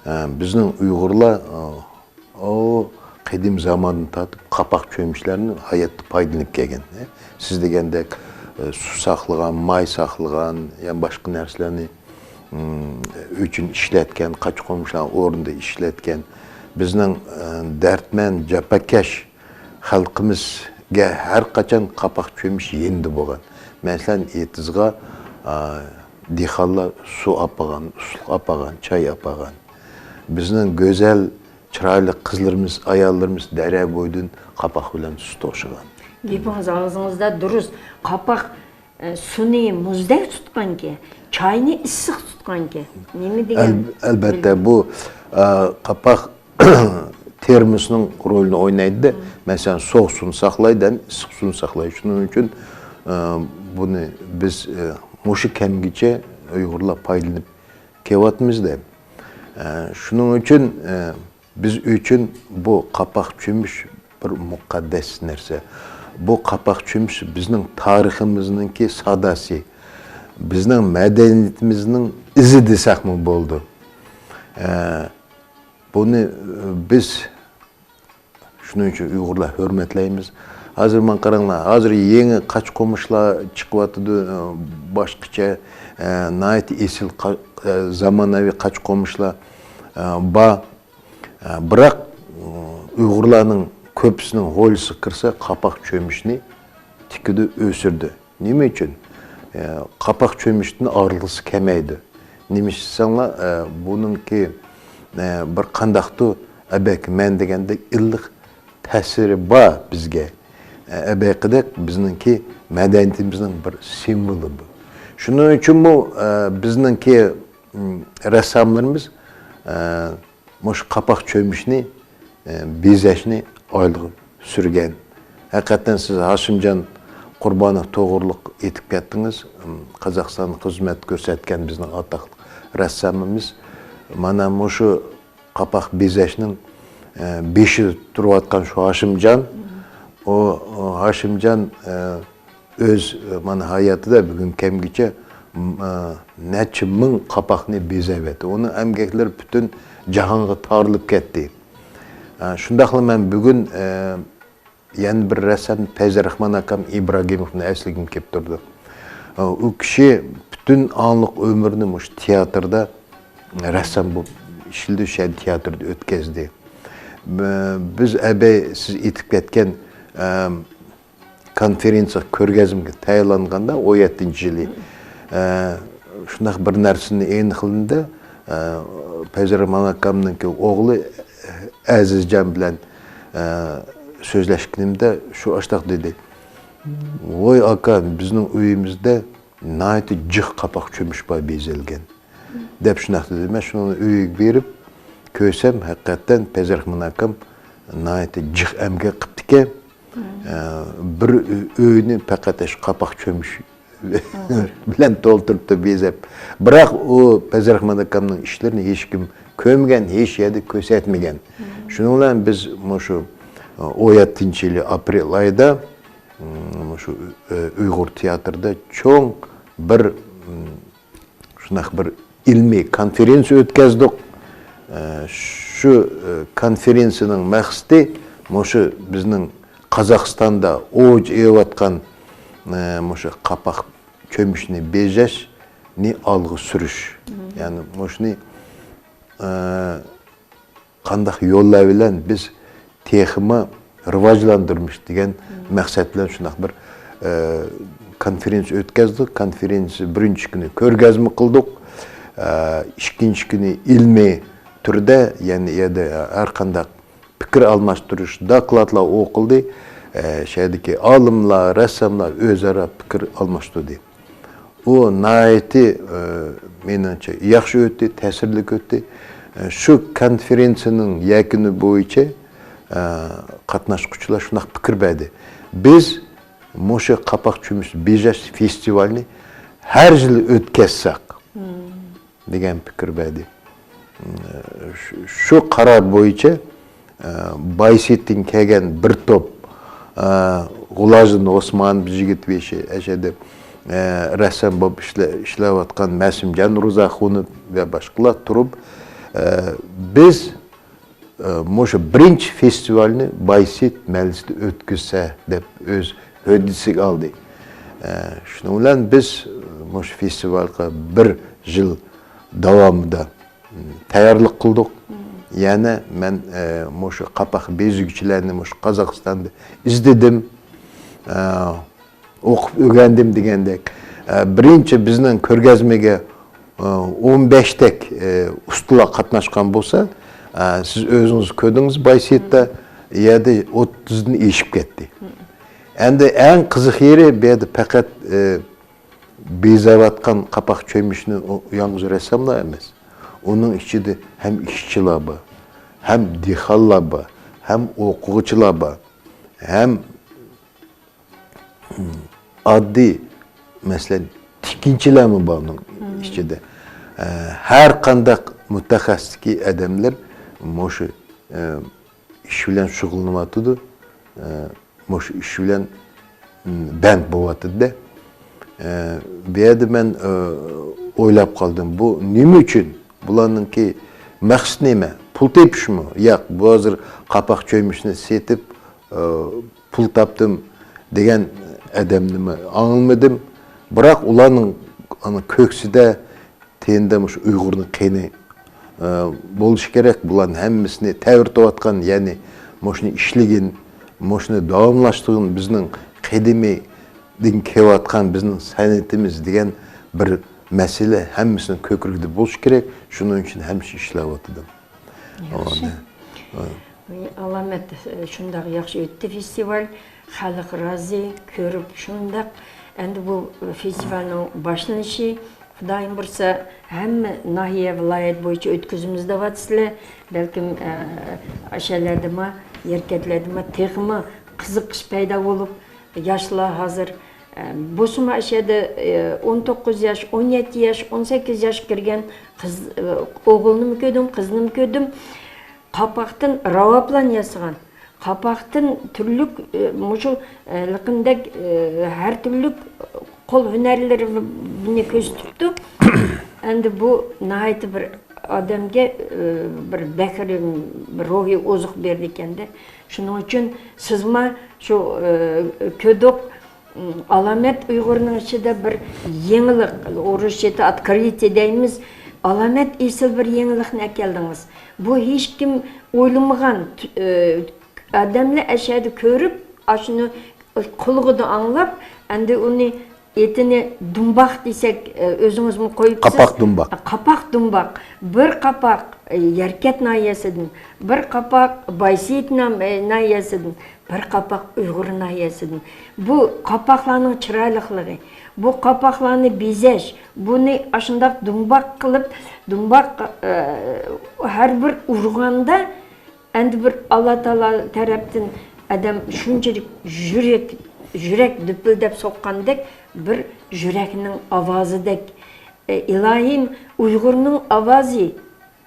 ئە، بىزنىڭ ئۇيغۇرلار، ئە، ئۇ قەدىم زاماندىن تارتىپ قاپاق چۆمۈچلەرنى ھاياتتا پايدىلىنىپ كەلگەن. سىز دېگەندەك، ئە، سۇ ساقلىغان، ماي ساقلىغان، يا باشقا نەرسىلەرنى، ئىم، ئۆچۈن ئىشلەتكەن، قاچا-قومۇچلارنىڭ ئورنىدا ئىشلەتكەن. بىزنىڭ، ئە، دەردمەن، جاپاكەش خەلقىمىزگە ھەر قاچان قاپاق چۆمۈچ يېنىدا بولغان. مەسىلەن، ئېتىزغا، ئا، دېھقانلار سۇ ئاپارغان، ئۇسلۇق ئاپارغان، چاي ئاپارغان. بىزنىڭ گۈزەل، چىرايلىق قىزلىرىمىز، ئاياللىرىمىز دەريا بويىدىن قاپاق بىلەن سۇ توشۇغان. گېپىڭىز ئاغزىڭىزدا دۇرۇس. قاپاق، ئە، سۇنى مۇزدەك تۇتقانكەن، چاينى ئىسسىق تۇتقانكەن. نېمە دېگەن؟ ئەل-، ئەلبەتتە، بۇ، ئە، قاپاق تېرموسنىڭ رولىنى ئوينايدۇ. مەسىلەن، سوغۇق سۇنى ساقلايدۇ ھەم ئىسسىق سۇنى ساقلايدۇ. شۇنىڭ ئۈچۈن، ئە، بۇنى بىز، ئە، مۇشۇ كەمگىچە ئۇيغۇرلار پايدىلىنىپ كېلىۋاتىمىز-دە. ئە، شۇنىڭ ئۈچۈن، ئە، بىز ئۈچۈن بۇ قاپاق چۆمۈچ بىر مۇقەددەس نەرسە. بۇ قاپاق چۆمۈچ بىزنىڭ تارىخىمىزنىڭكى ساداسى، بىزنىڭ مەدەنىيىتىمىزنىڭ ئىزى دېسەكمۇ بولىدۇ. ئە، بۇنى، ئە، بىز شۇنىڭ ئۈچۈن ئۇيغۇرلار ھۆرمەتلەيمىز. ھازىر مانا قاراڭلار، ھازىر يېڭى قاچا-قومۇچلار چىقىۋاتىدۇ، ئە، باشقىچە، ئە، ناھايىتى ئېسىل قا-، ئە، زامانىۋى قاچا-قومۇچلار، ئە، بار. ئە، بىراق، ئۇ، ئۇيغۇرلارنىڭ كۆپىسىنىڭ ھويلىسىغا كىرسە، قاپاق چۆمۈچنى تىكىدۇ، ئۆسۈرىدۇ. نېمە ئۈچۈن؟ ئە، قاپاق چۆمۈچتىن ئالغۇسى كەمەيدۇ. نېمە دېسەڭلار، ئە، بۇنىڭكى، ئە، بىر قانداقتۇ، ئەبەك مەن دېگەندەك ئىللىق تەسىرى بار بىزگە. ئە، ئەبەقىدەك بىزنىڭكى مەدەنىيىتىمىزنىڭ بىر سىمۋولى بۇ. شۇنىڭ ئۈچۈنمۇ، ئە، بىزنىڭكى، ئىم، رەسساملىرىمىز، ئە، مۇشۇ قاپاق چۆمۈچنى، ئە، بېزەشنى ئالغا سۈرگەن. ھەقىقەتەن سىز ھاشىمجان قۇربانوف توغرۇلۇق ئېيتىپ كەتتىڭىز. ئىم، قازاقىستاندا خىزمەت كۆرسەتكەن بىزنىڭ ئاتاقلىق رەسسامىمىز. مانا مۇشۇ قاپاق بېزەشنىڭ، ئە، بېشىدا تۇرۇۋاتقان شۇ ھاشىمجان، ئۇ، ئۇ ھاشىمجان، ئە، ئۆز، ئە، مانا ھاياتىدا بۈگۈن كەمگىچە، م-، ئە، نەچچە مىڭ قاپاقنى بېزەۋەتتى. ئۇنىڭ ئەمگەكلىرى پۈتۈن جاھانغا تارىلىپ كەتتى. ئە، شۇنداقلا مەن بۈگۈن، ئە، يەنە بىر رەسسام پەيزى راخمان ئاكام ئىبراگىموۋنى ئەسلىگۈم كېلىپ تۇرىدۇ. ئۇ كىشى پۈتۈن ئاڭلىق ئۆمرىنى مۇشۇ تىياتىردا رەسسام بولۇپ ئىشلىدى، شۇ يەردە تىياتىردا ئۆتكەزدى. بىز ئەبەي سىز ئېيتىپ كەتكەن، ئەم، كونفېرېنسىيە، كۆرگەزمىگە تەييارلانغاندا، ئون يەتتىنچى يىلى، ئە، شۇنداق بىر نەرسىنى ئېنىقلىدى. ئە، پەيزى راخمان ئاكامنىڭكى ئوغلى ئەزىزجان بىلەن، ئە، سۆزلەشكىنىمدە شۇ ئاشتاق دېدى. ۋوي ئاكا، بىزنىڭ ئۆيىمىزدە ناھايىتى جىق قاپاق چۆمۈچ بار بېزەلگەن، دەپ شۇنداق دېدى. مەن شۇنىڭ ئۆيىگە بېرىپ كۆرسەم، ھەقىقەتەن پەيزى راخمان ئاكام ناھايىتى جىق ئەمگەك قىپتىكەن. ئە، بىر ئۆ-، ئۆينى پەقەت شۇ قاپاق چۆمۈچ بىلەن تولتۇرۇپتۇ، بېزەپ. بىراق ئۇ پەيزى راخمان ئاكامنىڭ ئىشلىرىنى ھېچكىم كۆرمىگەن، ھېچ يەردە كۆرسەتمىگەن. شۇنىڭ بىلەن بىز مۇشۇ، ئە، ئون يەتتىنچى يىلى ئاپرېل ئايىدا، مم، مۇشۇ، ئە، ئۇيغۇر تىياتىرىدا چوڭ بىر، مم، شۇنداق بىر ئىلمىي كونفېرېنسىيە ئۆتكەزدۇق. ئە، شۇ، ئە، كونفېرېنسىيەنىڭ مەقسىتى مۇشۇ بىزنىڭ قازاقىستاندا ئوج ئېلىۋاتقان، ئە، مۇشۇ قاپاق چۆمۈچنى بېزەشنى ئالغا سۈرۈش. يەنى مۇشۇنى، ئە، قانداق يوللار بىلەن بىز تېخىمۇ راۋاجلاندۇرمىش دېگەن مەقسەت بىلەن شۇنداق بىر، ئە، كونفېرېنسىيە ئۆتكەزدۇق. كونفېرېنسىيە بىرىنچى كۈنى كۆرگەزمە قىلدۇق. ئە، ئىككىنچى كۈنى ئىلمىي تۈردە، يەنى يەردە ھەر قانداق پىكىر ئالماشتۇرۇش، دوكلاتلار ئوقۇلدى. ئە، شۇ يەردىكى ئالىملار، رەسساملار ئۆزئارا پىكىر ئالماشتۇردى. ئۇ ناھايىتى، ئە، مېنىڭچە ياخشى ئۆتتى، تەسىرلىك ئۆتتى. ئە، شۇ كونفېرېنسىيەنىڭ يەكۈنى بويىچە، ئە، قاتناشقۇچىلار شۇنداق پىكىر بەردى. بىز مۇشۇ قاپاق چۆمۈچ بېزەش فېستىۋالىنى ھەر يىلى ئۆتكەزسەك، دېگەن پىكىر بەردى. شۇ، شۇ قارار بويىچە، ئە، بايسىتتىن كەلگەن بىر توپ، ئە، غۇلاجىدىن ئوسمان، بىر يىگىت بېشى، ئەشەدە، ئە، رەسسام بولۇپ ئىشلە-، ئىشلەۋاتقان مەسىمجان روزاخۇنوف ۋە باشقىلار تۇرۇپ، ئە، بىز، ئە، مۇشۇ بىرىنچى فېستىۋالنى بايسېيىت مەھەللىسىدە ئۆتكۈزسە دەپ ئۆز ھۆددىسىگە ئالدى. ئە، شۇنىڭ بىلەن بىز، ئە، مۇشۇ فېستىۋالغا بىر يىل داۋامىدا، م، تەييارلىق قىلدۇق. يەنە مەن، ئە، مۇشۇ قاپاق بېزىگۈچىلەرنى مۇشۇ قازاقىستاندا ئىزدىدىم. ئە، ئوقۇپ ئۆگەندىم دېگەندەك. ئە، بىرىنچى بىزنىڭ كۆرگەزمىگە، ئە، ئون بەشتەك، ئە، ئۇستىلار قاتناشقان بولسا، ئە، سىز ئۆزىڭىز كۆردىڭىز، بايسېيىتتا يەردە ئوتتۇزدىن ئېشىپ كەتتى. ئەمدى ئەڭ قىزىق يېرى، بۇ يەردە پەقەت، ئە، بېزەۋاتقان قاپاق چۆمۈچنى ئۇ يالغۇز رەسساملار ئەمەس. ئۇنىڭ ئىچىدە ھەم ئىشچىلار بار، ھەم دېھقانلار بار، ھەم ئوقۇغۇچىلار بار، ھەم ئاددىي، مەسىلەن، تىككۈچىلەرمۇ بار ئۇنىڭ ئىچىدە. ئە، ھەر قانداق مۇتەخەسسىستىكى ئادەملەر مۇشۇ، ئە، ئىش بىلەن شۇغۇللىنىۋاتىدۇ. ئە، مۇشۇ ئىش بىلەن، م، بەند بولۇۋاتىدۇ-دە. ئە، بۇ يەردە مەن، ئە، ئويلاپ قالدىم، بۇ نېمە ئۈچۈن؟ بۇلارنىڭكى مەقسىتى نېمە؟ پۇل تېپىشمۇ؟ ياق، بۇ ھازىر قاپاق چۆمۈچنى سېتىپ، ئە، پۇل تاپتىم دېگەن ئادەمنىمۇ ئاڭلىمىدىم. بىراق ئۇلارنىڭ ئانا كۆكسىدە، تېنىدە مۇشۇ ئۇيغۇرنىڭ قېنى، ئە، بولۇشى كېرەك. بۇلارنىڭ ھەممىسىنى تەۋرىتىۋاتقان، يەنى مۇشۇنى ئىشلىگىن، مۇشۇنى داۋاملاشتۇرغىن، بىزنىڭ قەدىمىدىن كېلىۋاتقان بىزنىڭ سەنئىتىمىز دېگەن بىر مەسىلە ھەممىسىنىڭ كۆكرىكىدە بولۇشى كېرەك. شۇنىڭ ئۈچۈن ھەمىشە ئىشلەۋاتىدۇ. ياخشى. ئالامەت، شۇنداق ياخشى ئۆتتى فېستىۋال. خەلق رازى، كۆرۈپ شۇنداق. ئەمدى بۇ فېستىۋالنىڭ باشلىنىشى، خۇدايىم بۇيرۇسا، ھەممە ناھىيە، ۋىلايەت بويىچە ئۆتكۈزىمىز دەۋاتىسىلەر. بەلكىم، ئە، ئاشۇ يەرلەردىمۇ، يەركەنتلەردىمۇ تېخىمۇ قىزىقىش پەيدا بولۇپ، ياشلار ھازىر، ئە، بولسىمۇ ئاشۇ يەردە، ئە، ئون توققۇز ياش، ئون يەتتە ياش، ئون سەككىز ياشقا كىرگەن قىز، ئە، ئوغۇلنىمۇ كۆردۈم، قىزنىمۇ كۆردۈم. قاپاقتىن راۋابلان ياسىغان، قاپاقتىن تۈرلۈك، ئە، مۇشۇ، ئە، لىقىندەك، ئە، ھەر تۈرلۈك قول ھۈنەرلىرىنى كۆرسىتىپتۇ. ئەمدى بۇ ناھايىتى بىر ئادەمگە، ئە، بىر بەكرى، بىر روھىي ئوزۇق بېرىدىكەندە. شۇنىڭ ئۈچۈن سىزمۇ شۇ، ئە، كۆردۇق، ئالامەت ئۇيغۇرنىڭ ئىچىدە بىر يېڭىلىق، ئورۇسچە ئوتكرىتىي دەيمىز، ئالامەت ئېسىل بىر يېڭىلىقنى ئەكەلدىڭىز. بۇ ھېچكىم ئويلىمىغان، ئە، ئادەملەر ئەشەدە كۆرۈپ، ئاشۇنى قۇلىقىدا ئاڭلاپ، ئەمدى ئۇنى ئېتىنى دۇمباق دېسەك، ئە، ئۆزىڭىزمۇ قويۇپسىز. قاپاق دۇمباق. قاپاق دۇمباق. بىر قاپاق، ئە، يەركەنت ناھىيەسىدىن، بىر قاپاق بايسېيىت نام-، ئە، ناھىيەسىدىن، بىر قاپاق ئۇيغۇر ناھىيەسىدىن. بۇ قاپاقلارنىڭ چىرايلىقلىقى، بۇ قاپاقلارنى بېزەش، بۇنى ئاشۇنداق دۇمباق قىلىپ، دۇمباق، ئە، ھەر بىر ئۇرغاندا، ئەمدى بىر ئاللا تائالا تەرەپتىن ئادەم شۇنچىلىك يۈرەك، يۈرەك دۈپۈلدەپ سوققاندەك، بىر يۈرەكنىڭ ئاۋازىدەك، ئە، ئىلاھىم، ئۇيغۇرنىڭ ئاۋازى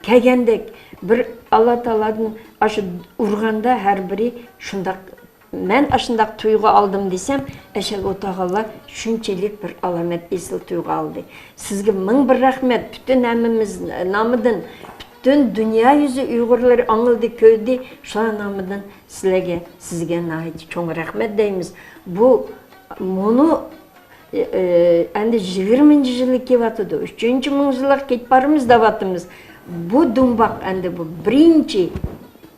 كەلگەندەك، بىر ئاللا تائالادىن ئاشۇ ئۇرغاندا ھەر بىرى شۇنداق، مەن ئاشۇنداق تۇيغۇ ئالدىم دېسەم، ئەشەل ئولتۇرغانلار شۇنچىلىك بىر ئالامەت ئېسىل تۇيغۇ ئالدى. سىزگە مىڭ بىر رەھمەت، پۈتۈن ھەممىمىز نامىدىن، پۈتۈن دۇنيا يۈزى ئۇيغۇرلىرى ئاڭلىدى، كۆردى، شۇلار نامىدىن سىلەرگە، سىزگە ناھايىتى چوڭ رەھمەت دەيمىز. بۇ، مۇنۇ ئە، ئەمدى يىگىرمىنچى يىلى كېلىۋاتىدۇ، ئۈچىنچى مىڭ يىللىققا كېتىپ بارىمىز دەۋاتىمىز. بۇ دۇمباق ئەمدى بۇ بىرىنچى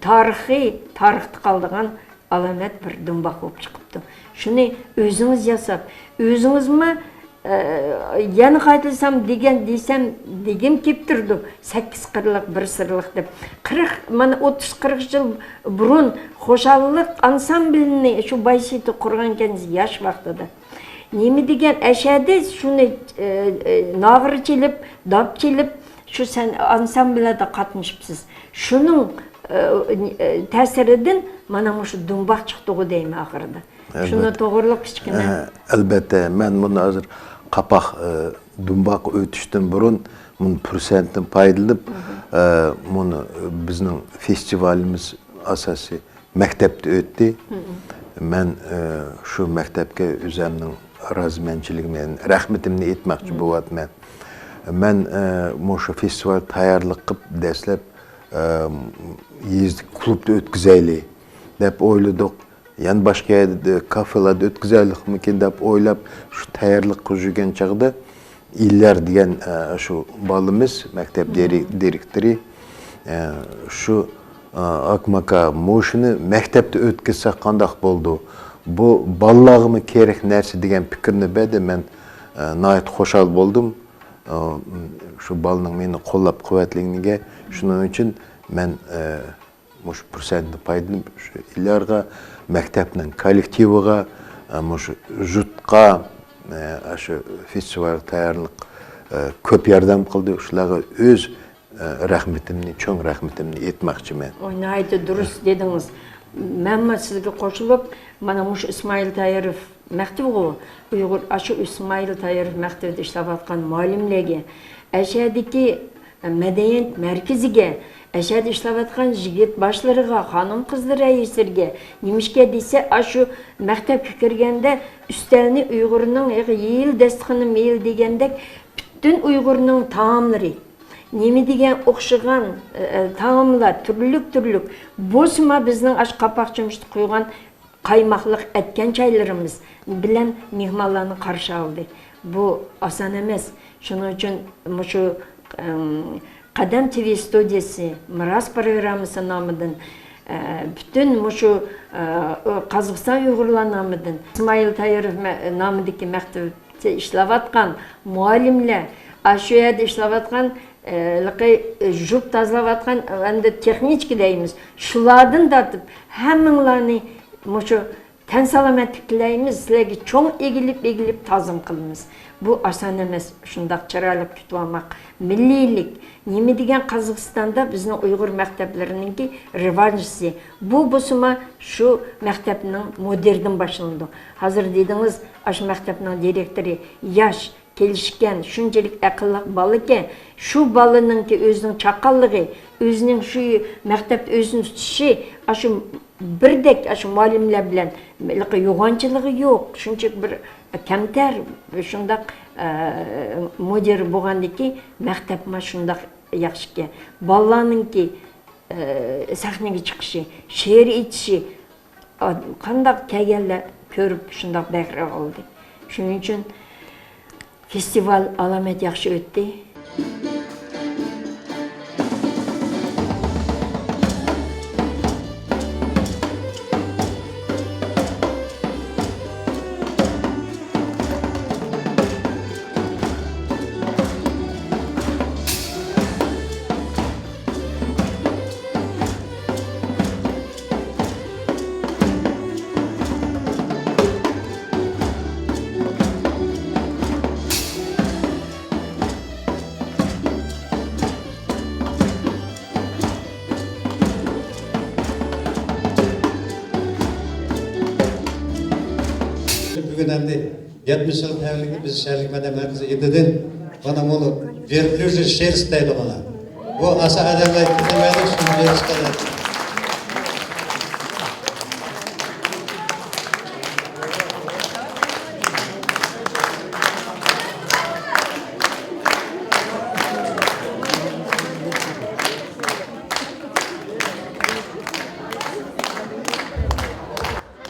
تارىخىي، تارىختا قالىدىغان ئالامەت بىر دۇمباق بولۇپ چىقىپتۇ. شۇنى ئۆزىڭىز ياساپ، ئۆزىڭىزمۇ، ئە، يەنە قايتىلىسام دېگەن، دېسەم، دېگۈم كېلىپ تۇرىدۇ، سەككىز قىرلىق، بىر سىرلىق دەپ. قىرىق، مانا، ئوتتۇز قىرىق يىل بۇرۇن خۇشاللىق ئانسامبىلىنى شۇ بايسېيىت قۇرغانكەنسىز ياش ۋاقتىدا. نېمە دېگەن ئەشەدە شۇنى، ئە، ئە، ناغرا چېلىپ، داپ چېلىپ، شۇ سەن ئانسامبىلدا قاتنىشىپسىز. شۇنىڭ، ئە، ئە، تەسىرىدىن مانا مۇشۇ دۇمباق چىقتىغۇ دەيمەن ئاخىرىدا. شۇنى ئەلبەتتە. توغرىلىق كىچىككىنە. ئە، ئەلبەتتە، مەن بۇنى ھازىر قاپاق، ئە، دۇمباق ئۆتۈشتىن بۇرۇن، بۇنى پۇرسەتتىن پايدىلىنىپ، ئە، بۇنى بىزنىڭ فېستىۋالىمىز ئاساسىي مەكتەپتە ئۆتتى. مەن، ئە، شۇ مەكتەپكە ئۆزەمنىڭ رازىمەنچىلىكىمنى، رەھمىتىمنى ئېيتماقچى بولۇۋاتىمەن. مەن، ئە، مۇشۇ فېستىۋال تەييارلىق قىلىپ، دەسلەپ ئە، يېزىدىكى كۇلۇبتا ئۆتكۈزەيلى دەپ ئويلىدۇق. يەنە باشقا يەردە، كافېلاردا ئۆتكۈزەيلىكمىكىن دەپ ئويلاپ، شۇ تەييارلىق قىلىپ يۈرگەن چاغدا ئىليار دېگەن، ئە، شۇ بالىمىز، مەكتەپ دىرې-، دىرېكتورى، ئە، شۇ، ئە، «ئاكىماكا، مۇشۇنى مەكتەپتە ئۆتكۈزسەك قانداق بولىدۇ؟ بۇ بالىلارغىمۇ كېرەك نەرسە» دېگەن پىكىرنى بەردى. مەن، ئە، ناھايىتى خۇشال بولدۇم. ئە، شۇ بالىنىڭ مېنى قوللاپ قۇۋۋەتلىگىنىگە. شۇنىڭ ئۈچۈن مەن، ئە، مۇشۇ پۇرسەتتىن پايدىلىنىپ، شۇ ئىليارغا، مەكتەپنىڭ كوللېكتىۋىغا، ئە، مۇشۇ جۇتقا، ئە، شۇ فېستىۋالغا تەييارلىق، ئە، كۆپ ياردەم قىلدى. شۇلارغا ئۆز، ئە، رەھمىتىمنى، چوڭ رەھمىتىمنى ئېيتماقچىمەن. ئۇ ناھايىتى دۇرۇس دېدىڭىز. مەنمۇ سىزگە قوشۇلۇپ، مانا مۇشۇ ئىسمائىل تايىروف مەكتىۋىغۇ، ئۇيغۇر، ئاشۇ ئىسمائىل تايىروف مەكتىۋىدە ئىشلەۋاتقان مۇئەللىملەرگە، ئەشەدىكى مەدەنىيەت مەركىزىگە، ئەشەدە ئىشلەۋاتقان يىگىت باشلىرىغا، خانىم قىزلار رەئىسلىرىگە، نېمىشقا دېسە، ئاشۇ مەكتەپكە كىرگەندە ئۈستەلنى ئۇيغۇرنىڭ يېيىل، داستىخىنى مېيىل دېگەندەك، پۈتۈن ئۇيغۇرنىڭ تائاملىرى، نېمە دېگەن ئوخشىغان، ئە، ئە، تائاملار، تۈرلۈك-تۈرلۈك، بولسىمۇ بىزنىڭ ئاشۇ قاپاق چۆمۈچتە قويغان قايماقلىق ئەتكەن چايلىرىمىز بىلەن مېھمانلارنى قارشى ئالدى. بۇ ئاسان ئەمەس. شۇنىڭ ئۈچۈن مۇشۇ، ئىم، قەدەم تىۋى ستۇدىيىسى مىراس پروگراممىسى نامىدىن، ئە، پۈتۈن مۇشۇ، ئە، قازاقىستان ئۇيغۇرلار نامىدىن، ئىسمائىل تايىروف مە-، نامىدىكى مەكتەپتە ئىشلەۋاتقان مۇئەللىملەر، ئاشۇ يەردە ئىشلەۋاتقان، ئە، ھېلىقى، ئە، ژۇپ تازىلاۋاتقان، ئەمدى تېخنىچكا دەيمىز، شۇلاردىن تارتىپ ھەممىڭلارنى مۇشۇ تەن سالامەتلىك تىلەيمىز، سىلەرگە چوڭ ئېگىلىپ، ئېگىلىپ تازىم قىلىمىز. بۇ ئاسان ئەمەس، شۇنداق چىرايلىق كۈتۈۋالماق. مىللىيلىك، نېمە دېگەن قازاقىستاندا بىزنىڭ ئۇيغۇر مەكتەپلىرىنىڭكى رىۋاجلىشىشى. بۇ بولسىمۇ شۇ مەكتەپنىڭ مۇدىرىدىن باشلىنىدۇ. ھازىر دېدىڭىز، ئاشۇ مەكتەپنىڭ دىرېكتورى ياش، كېلىشكەن، شۇنچىلىك ئەقىللىق بالىكەن، شۇ بالىنىڭكى ئۆزىنىڭ چاققانلىقى، ئۆزىنىڭ شۇ مەكتەپتە ئۆزىنى تۇتۇشى، ئاشۇ بىردەك، ئاشۇ مۇئەللىملەر بىلەن ھېلىقى يوغانچىلىقى يوق، شۇنچىلىك بىر كەمتەر، شۇنداق، ئە، مۇدىر بولغاندىكى مەكتەپمۇ شۇنداق ياخشىكەن. بالىلارنىڭكى، ئە، سەھنىگە چىقىشى، شېئىر ئېيتىشى، قانداق كەلگەنلەر كۆرۈپ شۇنداق بەھرە ئالدى. شۇنىڭ ئۈچۈن فېستىۋال ئالامەت ياخشى ئۆتتى. بۈگۈن ئەمدى يەتمىش يىل تەۋەلىكى بىز شەھەرلىك مەدەنىيەت مەركىزى ئېتىدىن مانا بۇ ۋېربليۇژى شېرس دەيدۇ مانا. بۇ ئاسان ئادەملەر كېتىۋەردى، شۇنى بېرىش قىلدى.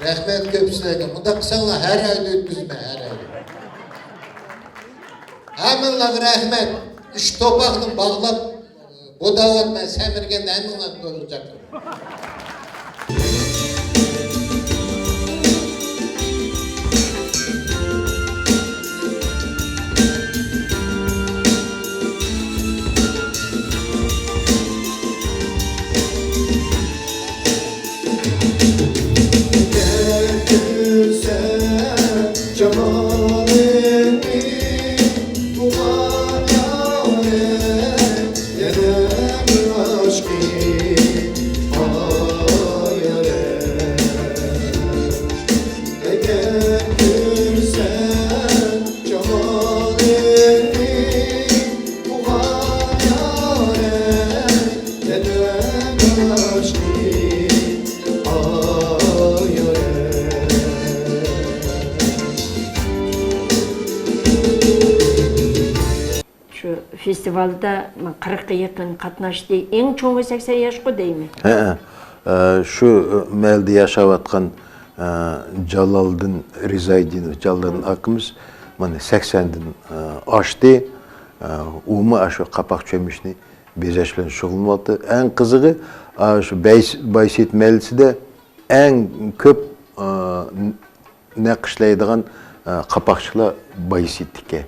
رەھمەت كۆپ سىلەرگە. مۇنداق قىلساڭلار ھەر ئايدا ئۆتكۈزىمەن، ھەر ئايدا. ھەممىڭلارغا رەھمەت. ئۈچ توپاقنى باغلاپ، بۇ داۋات مەن سەمرىگەندە ھەممىڭلارنى كۆرۈپ چاقتىم. فېستىۋالدا قىرىققا يېقىن قاتناشتى. ئەڭ چوڭى سەكسەن ياشقۇ دەيمەن. ھەئە. ئە، شۇ مەھەلدە ياشاۋاتقان، ئە، جالالدىن رىزايدىنوف، جالالدىن ئاكىمىز مانا سەكسەندىن، ئە، ئاشتى. ئە، ئۇمۇ ئاشۇ قاپاق چۆمۈچنى بېزەش بىلەن شۇغۇللىنىۋاتىدۇ. ئەڭ قىزىقى، ئا، شۇ بايسېيىت مەھەللىسىدە ئەڭ كۆپ، ئا، نەق ئىشلەيدىغان، ئا، قاپاقچىلار بايسېيىتتىكى.